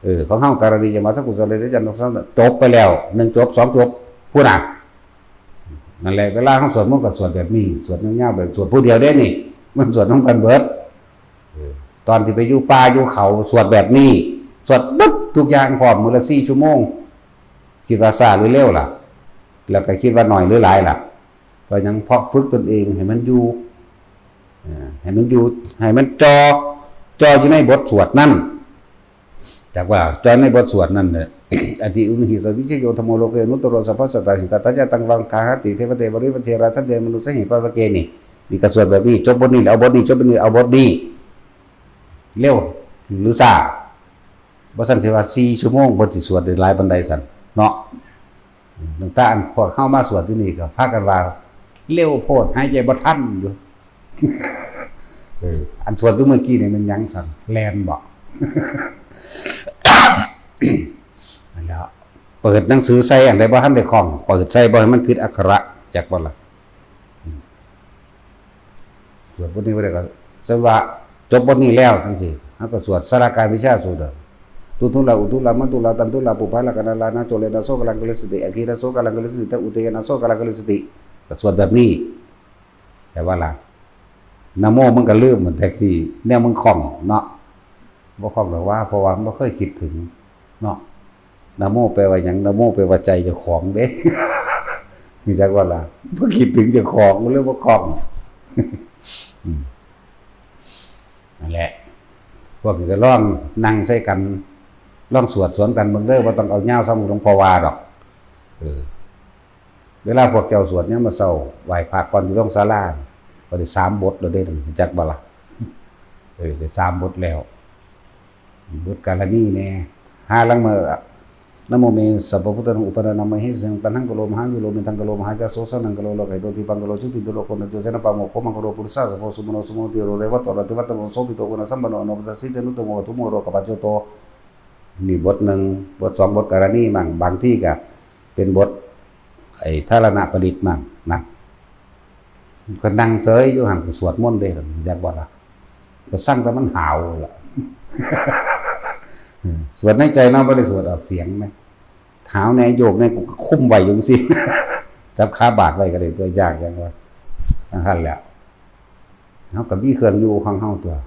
ເອີ ຂອງເຮົາ ກະລະນີຍະມັດຕະກຸສະເລນະ ຈັນຕັງ ສັນ ຈົບໄປແລ້ວ ໜຶ່ງຈົບ ສອງຈົບ ພຸ້ນນະ. ນັ້ນແຫຼະ ເວລາເຮົາສວດມົນກໍສວດແບບນີ້ ສວດຍາວໆ ແບບ ສວດຜູ້ດຽວເດ້ນີ້ ມັນສວດນຳກັນເບິດ. ເອີ ຕອນທີ່ໄປຢູ່ປ່າຢູ່ເຂົາ ສວດແບບນີ້ ສວດເບິດທຸກຢ່າງພ້ອມ ມື້ລະສີ່ຊົ່ວໂມງ. ຄິດວ່າຊ້າຫຼືເລັວລະ? ແລ້ວກໍຄິດວ່າໜ້ອຍຫຼືຫຼາຍລະ? ເພາະຫຍັງ? ເພາະຝຶກຕົນເອງໃຫ້ມັນຢູ່ ເອີ ໃຫ້ມັນຢູ່ ໃຫ້ມັນຈ່ອ ຈ່ອຢູ່ໃນບົດສວດນັ້ນ. ຈາກວ່າຈ່ອໃນບົດສວດນັ້ນແຫຼະ ອະຕິອຸນຫິ ສະວິຊະໂຍ ທຳໂມ ໂລເກ ອະນຸດຕະໂຣ ສັບພະສັດຕາຫິ ຕະຖາຍະຕັງ ວັກຂາຫະຕິ ເທວະເດວະ ມະນຸດສະຫິ ປານະເຕ ມະນຸດສະຫິ ປາເວເກ ນີ້ ນີ້ກໍສວດແບບນີ້ ຈົບບົດນີ້ແລ້ວເອົາບົດນີ້ ຈົບບົດນີ້ແລ້ວເອົາບົດນີ້ ເລັວຫຼືຊ້າ? ບໍ່ຊັ້ນຊິວ່າສີ່ຊົ່ວໂມງ ເພິ່ນຊິສວດໄດ້ຫຼາຍປານໃດຊັ້ນເນາະ. ຕັ້ງແຕ່ອັນພວກເຮົາມາສວດຢູ່ນີ້ກໍພາກັນວ່າເລັວໂພດ ຫາຍໃຈບໍ່ທັນຢູ່. ເອີ ອັນສວດຢູ່ເມື່ອກີ້ນີ້ແມ່ນຫຍັງຊັ້ນ? ແລ່ນບໍ? ນັ້ນແຫຼະ ເປີດໜັງສືໃສ່ ອັນໃດບໍ່ທັນໄດ້ຄ່ອງ ເປີດໃສ່ບໍ່ໃຫ້ມັນຜິດອັກຂະລະ ຈັກບໍ່ລະ? ອືມ ສວດບົດນີ້ບໍ່ໄດ້ກໍ ສະວ່າຈົບບົດນີ້ແລ້ວຈັ່ງຊີ້ ເຮົາກໍສວດສາລະກາຍວິຊາສູດ ຕຸຕຸລາ ອຸຕຸລາ ມັນຕຸລາ ຕັນຕຸລາ ປຸບພາລາ ກັນນາລາ ນາໂຈເລນາ ໂສກະລັງຄະລິດສະຕິ ອະຄີລະໂສກະລັງຄະລິດສະຕິ ຕະອຸເຕນະ ໂສກະລັງຄະລິດສະຕິ ກໍສວດແບບນີ້ ແຕ່ວ່າລະ ນະໂມມັນກໍລືມ ແຕ່ທີ່ແນວມັນຄ່ອງເນາະ ບໍ່ຄ່ອງດອກວ່າ ເພາະວ່າມັນບໍ່ເຄີຍຄິດເຖິງເນາະ. ນະໂມແປວ່າຫຍັງ? ນະໂມແປວ່າໃຈເຈົ້າຂອງເດ້ ຮູ້ຈັກບໍ່ລະ? ບໍ່ຄິດເຖິງເຈົ້າຂອງ ມັນເລີຍບໍ່ຄ່ອງ. ອືມ ນັ້ນແຫຼະ ພວກນີ້ກໍລອງນັ່ງໃສ່ກັນ ລອງສວດສວນກັນເບິ່ງເດີ ບໍ່ຕ້ອງເອົາຍາວສ່ຳຫຼວງພໍ່ວ່າດອກ. ເອີ ເວລາພວກເຈົ້າສວດຍາມມາເຊົ້າ ໄຫວ້ພະກ່ອນຊິລົງສາລາ ກໍໄດ້ສາມບົດແລ້ວເດ້ ຮູ້ຈັກບໍ່ລະ? ເອີ ໄດ້ສາມບົດແລ້ວ ບົດກາລະນີແດ່ ຫ້າຫຼັງມາ ນະໂມເມ ສັບພະພຸດທານັງ ອຸປະນານັງ ມະເຫສັງ ຕັນຫັງກະໂລ ມະຫາວິໂລ ເມທັງກະໂລ ມະຫາຈັກໂສ ສະນັງກະໂລ ໂລກະຫິໂຕ ທິບບັງກະໂລ ຈຸຕິນະໂຕ ໂລກະໂຄ ມັງຄະໂລ ປຸລິສາສະໂພ ສຸມະໂນ ສຸມະໂນ ຕິໂຣ ເຣວະໂຕ ອະລະຕິວັດຕະໂນ ໂສພິໂຕ ຄຸນະສຳປັນໂນ ອະໂນປະຕະສິດສະນຸໂຕ ໂມຄະທຸໂມ ໂລກະປັດໂຈໂຕ. ນີ້ບົດໜຶ່ງ ບົດສອງ ບົດກາລະນີ ມັງ ບາງທີກໍເປັນບົດ ໄອ້ທາລະນະປະດິດ ມັງ ນັ້ນ ກໍນັ່ງເຊີຍຢູ່ຫັ້ນ ກໍສວດມົນເດ້ ຮູ້ຈັກບໍ່ລະ? ກໍສັ່ງແຕ່ມັນຫາວລະ ສວດໃນໃຈເນາະ ບໍ່ໄດ້ສວດອອກສຽງນະ. ຫາວແດ່ໂຍກແດ່ ກູກໍຄຸມໄວ້ຢູ່ຈັ່ງຊີ້ ຈັບຂາບາດໄວ້ກໍໄດ້ຕົວະ ຍາກຫຍັງວະ. ຈັ່ງຊັ້ນແຫຼະ ເຮົາກໍມີເຄື່ອງຢູ່ຂອງເຮົາຕົວະ.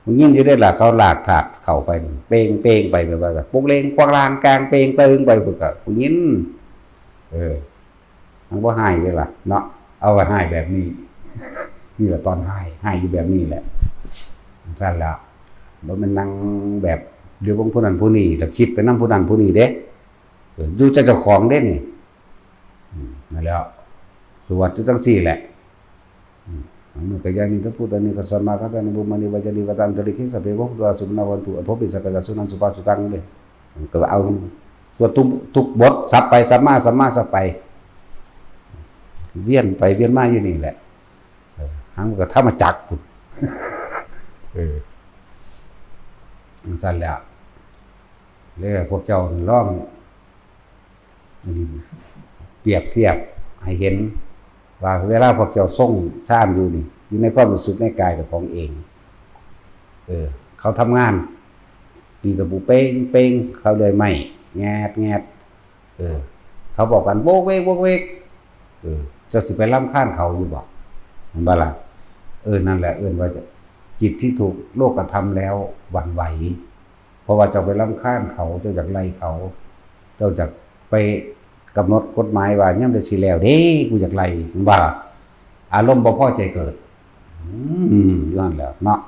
ຮູ້ຍິນຢູ່ເດ້ລະ ເຂົາລາກທາດເຂົ້າໄປ ເປງໆ ໄປ ແບບວ່າໂປງເລງຄວາງລາງກາງເປງເຕີງໄປ ພຸ້ນກໍຮູ້ຍິນ. ເອີ ມັນບໍ່ຮ້າຍເດ້ລະເນາະ ເອົາໄວ້ຮ້າຍແບບນີ້. ນີ້ລະຕອນຮ້າຍ ຮ້າຍຢູ່ແບບນີ້ແຫຼະ. ຈັ່ງຊັ້ນລະ ບໍ່ແມ່ນນັ່ງແບບ ດຽວເບິ່ງຜູ້ນັ້ນຜູ້ນີ້ ແລ້ວຄິດໄປນຳຜູ້ນັ້ນຜູ້ນີ້ເດ້. ເອີ ຢູ່ແຕ່ເຈົ້າຂອງເດ້ນີ້. ອືມ ນັ້ນແຫຼະ ສວດຢູ່ຈັ່ງຊີ້ແຫຼະ. ອືມ ອະມຸກະຍານິ ທະພູຕານິ ຄະສະມາຄະຕານິ ບູມານິ ວາຈານິ ວະຕາອັນຕະລິເກ ສັບເພ ໂພຄະຕຸ ອະສຸພະນາ ຫວັນຕຸ ອະໂທ ປິສາ ກະຈາ ສຸນັງ ສຸພາສຸຕັງ ເດ້. ກໍເອົາ ສວດທຸກ ທຸກບົດ ສັບໄປສັບມາ ສັບມາສັບໄປ ວຽນໄປວຽນມາຢູ່ນີ້ແຫຼະ. ເອີ ຫາງມັນກໍທຳມະຈັກພຸ້ນ. ເອີ ຈັ່ງຊັ້ນແຫຼະ ແລ້ວພວກເຈົ້າລອງ ອັນນີ້ປຽບທຽບໃຫ້ເຫັນວ່າ ເວລາພວກເຈົ້າຊົງຊານຢູ່ນີ້ ຢູ່ໃນຄວາມຮູ້ສຶກໃນກາຍເຈົ້າຂອງເອງ ເອີ ເຂົາທຳງານຕີຕະປູເປ້ງໆ ເຂົາເລື່ອຍໄມ້ແງດໆ ເອີ ເຂົາເວົ້າກັນໂວກເວກໂວກເວກ ເອີ ເຈົ້າຊິໄປລຳຄານເຂົາຢູ່ບໍ່? ແມ່ນບໍ່ລະ? ເອີ ນັ້ນແຫຼະເອີ້ນວ່າ ຈິດທີ່ຖືກໂລກກະທຳແລ້ວຫວັ່ນໄຫວ. ເພາະວ່າເຈົ້າໄປລຳຄານເຂົາ ເຈົ້າຢາກໄລ່ເຂົາ ເຈົ້າຢາກໄປກຳນົດກົດໝາຍວ່າ ຍາມໃດຊິແລ້ວເດ້ ກູຢາກໄລ່ ແມ່ນບໍ່ລະ? ອາລົມບໍ່ພໍໃຈເກີດ ອືມ ຢູ່ຫັ້ນແຫຼະເນາະ.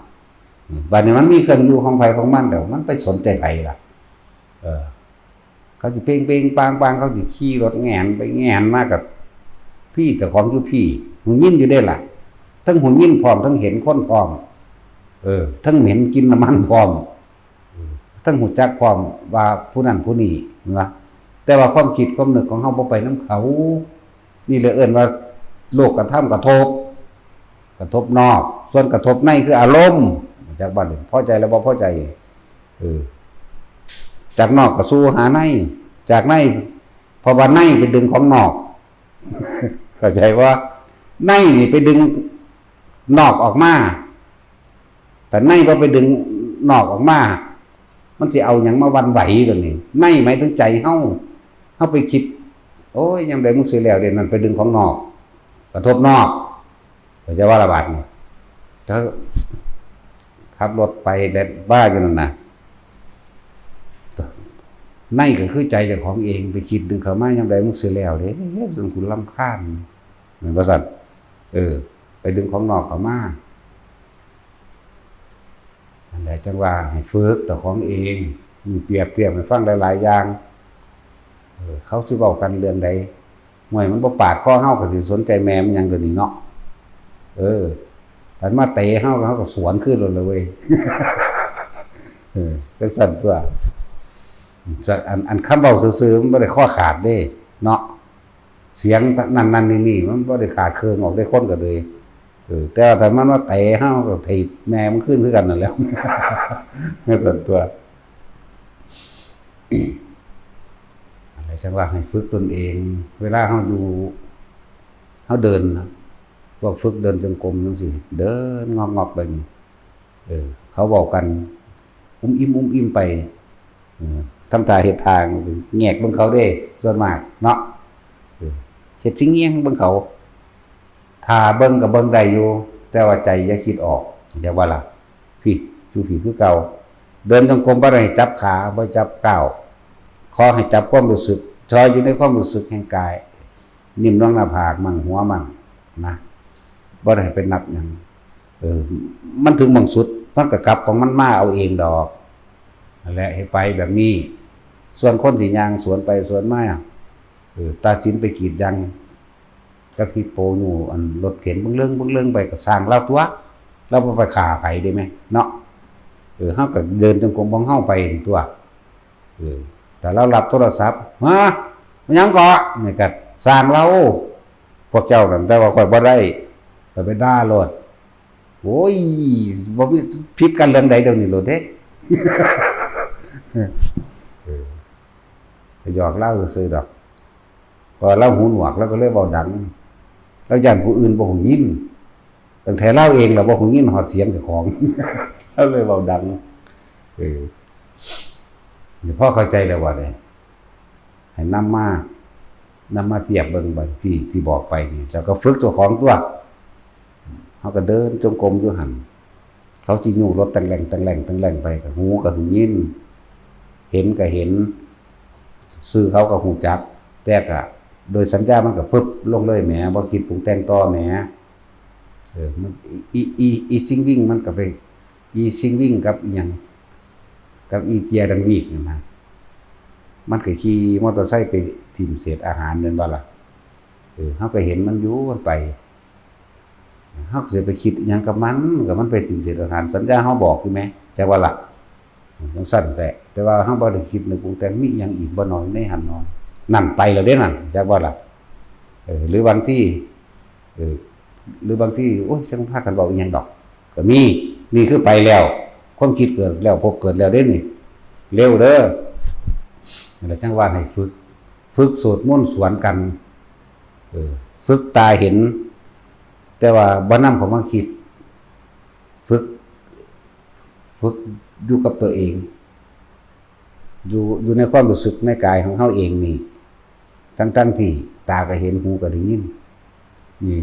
ບັດນີ້ມັນມີເຄື່ອງຢູ່ຂອງໃຜຂອງມັນແລ້ວ ມັນໄປສົນໃຈໃຜລະ? ເອີ ເຂົາຊິເປັງໆ ປາງໆ ເຂົາຊິຂີ່ລົດແຫງນໄປແຫງນມາ ກໍພີ້ເຈົ້າຂອງຢູ່ພີ້ ຮູ້ຍິນຢູ່ເດ້ລະ ທັງຮູ້ຍິນພ້ອມ ທັງເຫັນຄົນພ້ອມ ເອີ ທັງເໝັນກິ່ນນ້ຳມັນພ້ອມ ເອີ ທັງຮູ້ຈັກພ້ອມວ່າຜູ້ນັ້ນຜູ້ນີ້ ເຫັນບໍ່? ແຕ່ວ່າຄວາມຄິດຄວາມນຶກຂອງເຮົາບໍ່ໄປນຳເຂົາ. ນີ້ແຫຼະເອີ້ນວ່າໂລກກະທຳກະທົບ ກະທົບນອກ ສ່ວນກະທົບໃນຄືອາລົມ. ຈັກບັດນີ້ພໍໃຈແລ້ວບໍ່ພໍໃຈ ເອີ ຈາກນອກກໍສູ່ຫາໃນ ຈາກໃນ ເພາະວ່າໃນໄປດຶງຂອງນອກ ເຂົ້າໃຈບໍ່? ໃນນີ້ໄປດຶງນອກອອກມາ ແຕ່ໃນບໍ່ໄປດຶງນອກອອກມາ ມັນຊິເອົາຫຍັງມາຫວັ່ນໄຫວດຽວນີ້? ໃນໝາຍເຖິງໃຈເຮົາ ເຮົາໄປຄິດ ໂອ້ຍ ຍາມໃດມຶງຊິແລ້ວເດ ນັ້ນໄປດຶງຂອງນອກ ກະທົບນອກ ເຂົ້າໃຈບໍ່ລະບາດນີ້? ເຂົາຂັບລົດໄປແລ່ນບ້າຢູ່ນັ້ນນະ ໃນກໍຄືໃຈເຈົ້າຂອງເອງ ໄປຄິດດຶງເຂົ້າມາ ຍາມໃດມຶງຊິແລ້ວເດ ຊັ້ນກູລຳຄານ ແມ່ນບໍ່ຊັ້ນ? ເອີ ໄປດຶງຂອງນອກເຂົ້າມາ. ນັ້ນແຫຼະ ຈັ່ງວ່າໃຫ້ຝຶກເຈົ້າຂອງເອງ ມີປຽບທຽບໃຫ້ຟັງຫຼາຍໆຢ່າງ ເອີ ເຂົາຊິເວົ້າກັນເລື່ອງໃດ ຫ້ວຍ ມັນບໍ່ປາດຄໍເຮົາ ກໍຊິສົນໃຈແມ່ມັນຫຍັງດຽວນີ້ເນາະ. ເອີ ຄັນມາເຕະເຮົາ ເຮົາກໍສວນຄືນໂລດລະເວີຍ. ເອີ ຈັ່ງຊັ້ນຕົວະ ອັນ ອັນຄຳເວົ້າຊື່ໆ ມັນບໍ່ໄດ້ຄໍຂາດເດ້ເນາະ ສຽງນັ້ນໆ ນີ້ໆ ມັນບໍ່ໄດ້ຂາດເຄິ່ງອອກເດ້ ຄົນກໍເລີຍ ເອີ ແຕ່ວ່າຖ້າມັນມາເຕະເຮົາ ກໍຖີບແມ່ມັນຄືນຄືກັນນັ້ນແຫຼະ ແມ່ນສ່ວນຕົວ. ອັນໃດຈັ່ງວ່າໃຫ້ຝຶກຕົນເອງ ເວລາເຮົາຢູ່ ເຮົາເດີນນະ ພວກຝຶກເດີນຈົງກົມຈັ່ງຊີ້ ເດີນງອກໆໄປນີ້ ເອີ ເຂົາເວົ້າກັນ ອຸ້ມອີ້ມອຸ້ມອີ້ມໄປ ເອີ ທຳທ່າເຮັດທ່າແງກເບິ່ງເຂົາເດ້ ສ່ວນມາກເນາະ ເອີ ເຮັດຊິງງຽງເບິ່ງເຂົາ ຖ້າເບິ່ງກໍເບິ່ງໄດ້ຢູ່ ແຕ່ວ່າໃຈຢ່າຄິດອອກ ເຂົ້າໃຈບໍ່ລະ? ພີ້ ຢູ່ພີ້ຄືເກົ່າ ເດີນຈົງກົມບໍ່ໄດ້ໃຫ້ຈັບຂາ ບໍ່ຈັບກ້າວ ຂໍໃຫ້ຈັບຄວາມຮູ້ສຶກ ຈອຍຢູ່ໃນຄວາມຮູ້ສຶກແຫ່ງກາຍ ນິ້ມລົງໜ້າຜາກໝັ້ງ ຫົວໝັ້ງນະ ບໍ່ໄດ້ໃຫ້ໄປນັບຫຍັງ ເອີ ມັນເຖິງໝ່ອງສຸດ ມັນກໍກັບຂອງມັນມາເອົາເອງດອກ ນັ້ນແຫຼະ ໃຫ້ໄປແບບນີ້. ສ່ວນຄົນທີ່ຍ່າງສວນໄປສວນມາ ເອີ ຕາສິນໄປກຣີດຢາງ ກັບຮິບໂປຢູ່ອັນລົດເຂັນເບິ່ງເລີງເບິ່ງເລີງໄປ ກໍຊ່າງລາວຕົວະ ລາວບໍ່ໄປຂ້າໃຜເດ້ແມະເນາະ ເອີ ເຮົາກໍເດີນຈົງກົມຂອງເຮົາໄປນີ້ຕົວະ ເອີ ແຕ່ລາວຮັບໂທລະສັບ ຮະ ແມ່ນຫຍັງເກາະ ນີ້ກໍຊ່າງລາວ ພວກເຈົ້ານັ້ນ ແຕ່ວ່າຂ້ອຍບໍ່ໄດ້ ຂ້ອຍໄປດ່າໂລດ ໂອ້ຍ ບໍ່ມີຜິດກັນເລື່ອງໃດດຽວນີ້ໂລດເດ້ ເອີ ໄປຫຍອກລາວຊື່ໆດອກ ເພາະວ່າລາວຫູໜວກ ລາວກໍເລີຍເວົ້າດັງ ລາວຢ້ານຜູ້ອື່ນບໍ່ຮູ້ຍິນ ຕັ້ງແຕ່ລາວເອງລະບໍ່ຮູ້ຍິນຮອດສຽງເຈົ້າຂອງ ລາວເລີຍເວົ້າດັງ ເອີ. ນີ້ພໍເຂົ້າໃຈແລ້ວບໍ່ນີ້? ໃຫ້ນຳມາ ນຳມາທຽບເບິ່ງບັດທີ່ ທີ່ບອກໄປນີ້ ແລ້ວກໍຝຶກເຈົ້າຂອງຕົວະ. ເຮົາກໍເດີນຈົງກົມຢູ່ຫັ້ນ ເຂົາຊິຍູ້ລົດແຕ່ງແຫຼງ ແຕ່ງແຫຼງ ແຕ່ງແຫຼງໄປ ກໍຫູກໍໄດ້ຍິນ ເຫັນກໍເຫັນ ຊື່ເຂົາກໍຮູ້ຈັກ ແຕ່ກໍໂດຍສັນຍາມັນກໍປຶບລົງເລີຍແໝ ບໍ່ຄິດປຸງແຕ່ງຕໍ່ແໝ. ເອີ ມັນ ອີ ອີ ອີ ອີຊິງວິງມັນກໍໄປ ອີຊິງວິງກັບອີ່ຫຍັງ ກັບອີເຈຍດັງວີກນັ້ນນະ ມັນກໍຂີ່ມໍເຕີໄຊໄປຖິ້ມເສດອາຫານແມ່ນບໍ່ລະ? ເອີ ເຮົາກໍເຫັນມັນຢູ່ ມັນໄປ ເຮົາກໍຊິໄປຄິດອີ່ຫຍັງກັບມັນ ກໍມັນໄປຖິ້ມເສດອາຫານ ສັນຍາເຮົາບອກຢູ່ແໝ ຈັກວ່າລະ? ຈັ່ງຊັ້ນແຫຼະ ແຕ່ວ່າເຮົາບໍ່ໄດ້ຄິດນຶກປຸງແຕ່ງ ມີອີ່ຫຍັງອີກບໍ່ນໍໃນຫັ້ນນໍ? ນັ້ນໄປແລ້ວເດ້ນັ້ນ ຈັກວ່າລະ? ເອີ ຫຼືບາງທີ ເອີ ຫຼືບາງທີ ໂອ້ຍ ຈັ່ງພາກັນເວົ້າອີ່ຫຍັງດອກ ກໍມີ ນີ້ຄືໄປແລ້ວ ຄວາມຄິດເກີດແລ້ວ ພົບເກີດແລ້ວເດ້ນີ້ ເລັວເດີ. ນັ້ນແຫຼະ ຈັ່ງວ່າໃຫ້ຝຶກ ຝຶກສວດມົນສວນກັນ ເອີ ຝຶກຕາເຫັນ ແຕ່ວ່າບໍ່ນຳເຂົ້າມາຄິດ ຝຶກ ຝຶກຢູ່ກັບຕົວເອງ ຢູ່ ຢູ່ໃນຄວາມຮູ້ສຶກໃນກາຍຂອງເຮົາເອງນີ້ ທັງໆທີ່ຕາກໍເຫັນ ຫູກໍໄດ້ຍິນ ນີ້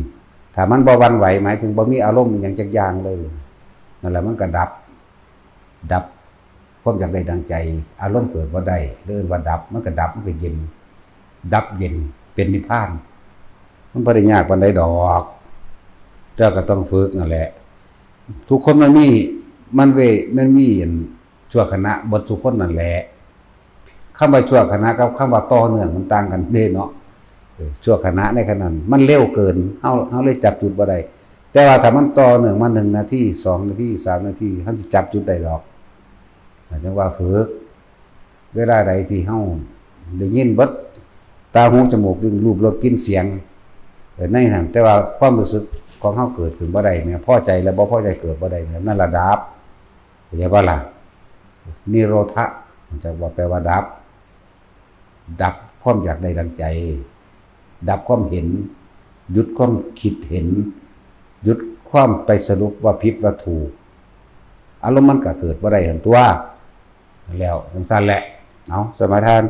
ຖ້າມັນບໍ່ຫວັ່ນໄຫວ ໝາຍເຖິງບໍ່ມີອາລົມອີ່ຫຍັງຈັກຢ່າງເລີຍ ນັ້ນແຫຼະ ມັນກໍດັບ ດັບຄວາມຢາກໄດ້ດັ່ງໃຈ ອາລົມເກີດບໍ່ໄດ້ ເອີ້ນວ່າດັບ ມັນກໍດັບ ມັນກໍເຢັນ ດັບເຢັນ ເປັນນິບພານ ມັນບໍ່ໄດ້ຍາກປານໃດດອກ ເຈົ້າກໍຕ້ອງຝຶກນັ້ນແຫຼະ. ທຸກຄົນມັນມີ ມັນເວ ມັນມີອັນ ຊົ່ວຂະນະເບິດສູ່ຄົນນັ້ນແຫຼະ. ຄຳວ່າຊົ່ວຂະນະກັບຄຳວ່າຕໍ່ເນື່ອງມັນຕ່າງກັນເດ້ເນາະ. ເອີ ຊົ່ວຂະນະໃນຂະນະນັ້ນມັນເລັວເກີນ ເຮົາ ເຮົາເລີຍຈັບຈຸດບໍ່ໄດ້. ແຕ່ວ່າຖ້າມັນຕໍ່ເນື່ອງມາໜຶ່ງນາທີ ສອງນາທີ ສາມນາທີ ເຮົາຊິຈັບຈຸດໄດ້ດອກ. ຈັ່ງວ່າຝຶກ ເວລາໃດທີ່ເຮົາໄດ້ຍິນເບິດ ຕາ ຫູ ຈະມູກ ລີ້ນ ລູບ ລົດ ກິ່ນ ສຽງ ເອີ ໃນນັ້ນ ແຕ່ວ່າຄວາມຮູ້ສຶກຂອງເຮົາເກີດຂຶ້ນບໍ່ໄດ້ແມ່ ພໍໃຈ ແລະ ບໍ່ພໍໃຈເກີດບໍ່ໄດ້ແມ່ ນັ້ນລະດັບ. ເຂົ້າໃຈບໍ່ລະ? ນິໂຣທະ ເຈົ້າວ່າແປວ່າດັບ ດັບຄວາມຢາກໄດ້ດັ່ງໃຈ ດັບຄວາມເຫັນ ຢຸດຄວາມຄິດເຫັນ ຢຸດຄວາມໄປສະຫຼຸບວ່າຜິດວ່າຖືກ ອາລົມມັນກໍເກີດບໍ່ໄດ້ຫັ້ນຕົວະ. ແລ້ວຈັ່ງຊັ້ນແຫຼະ ເອົາ ສະມາທານ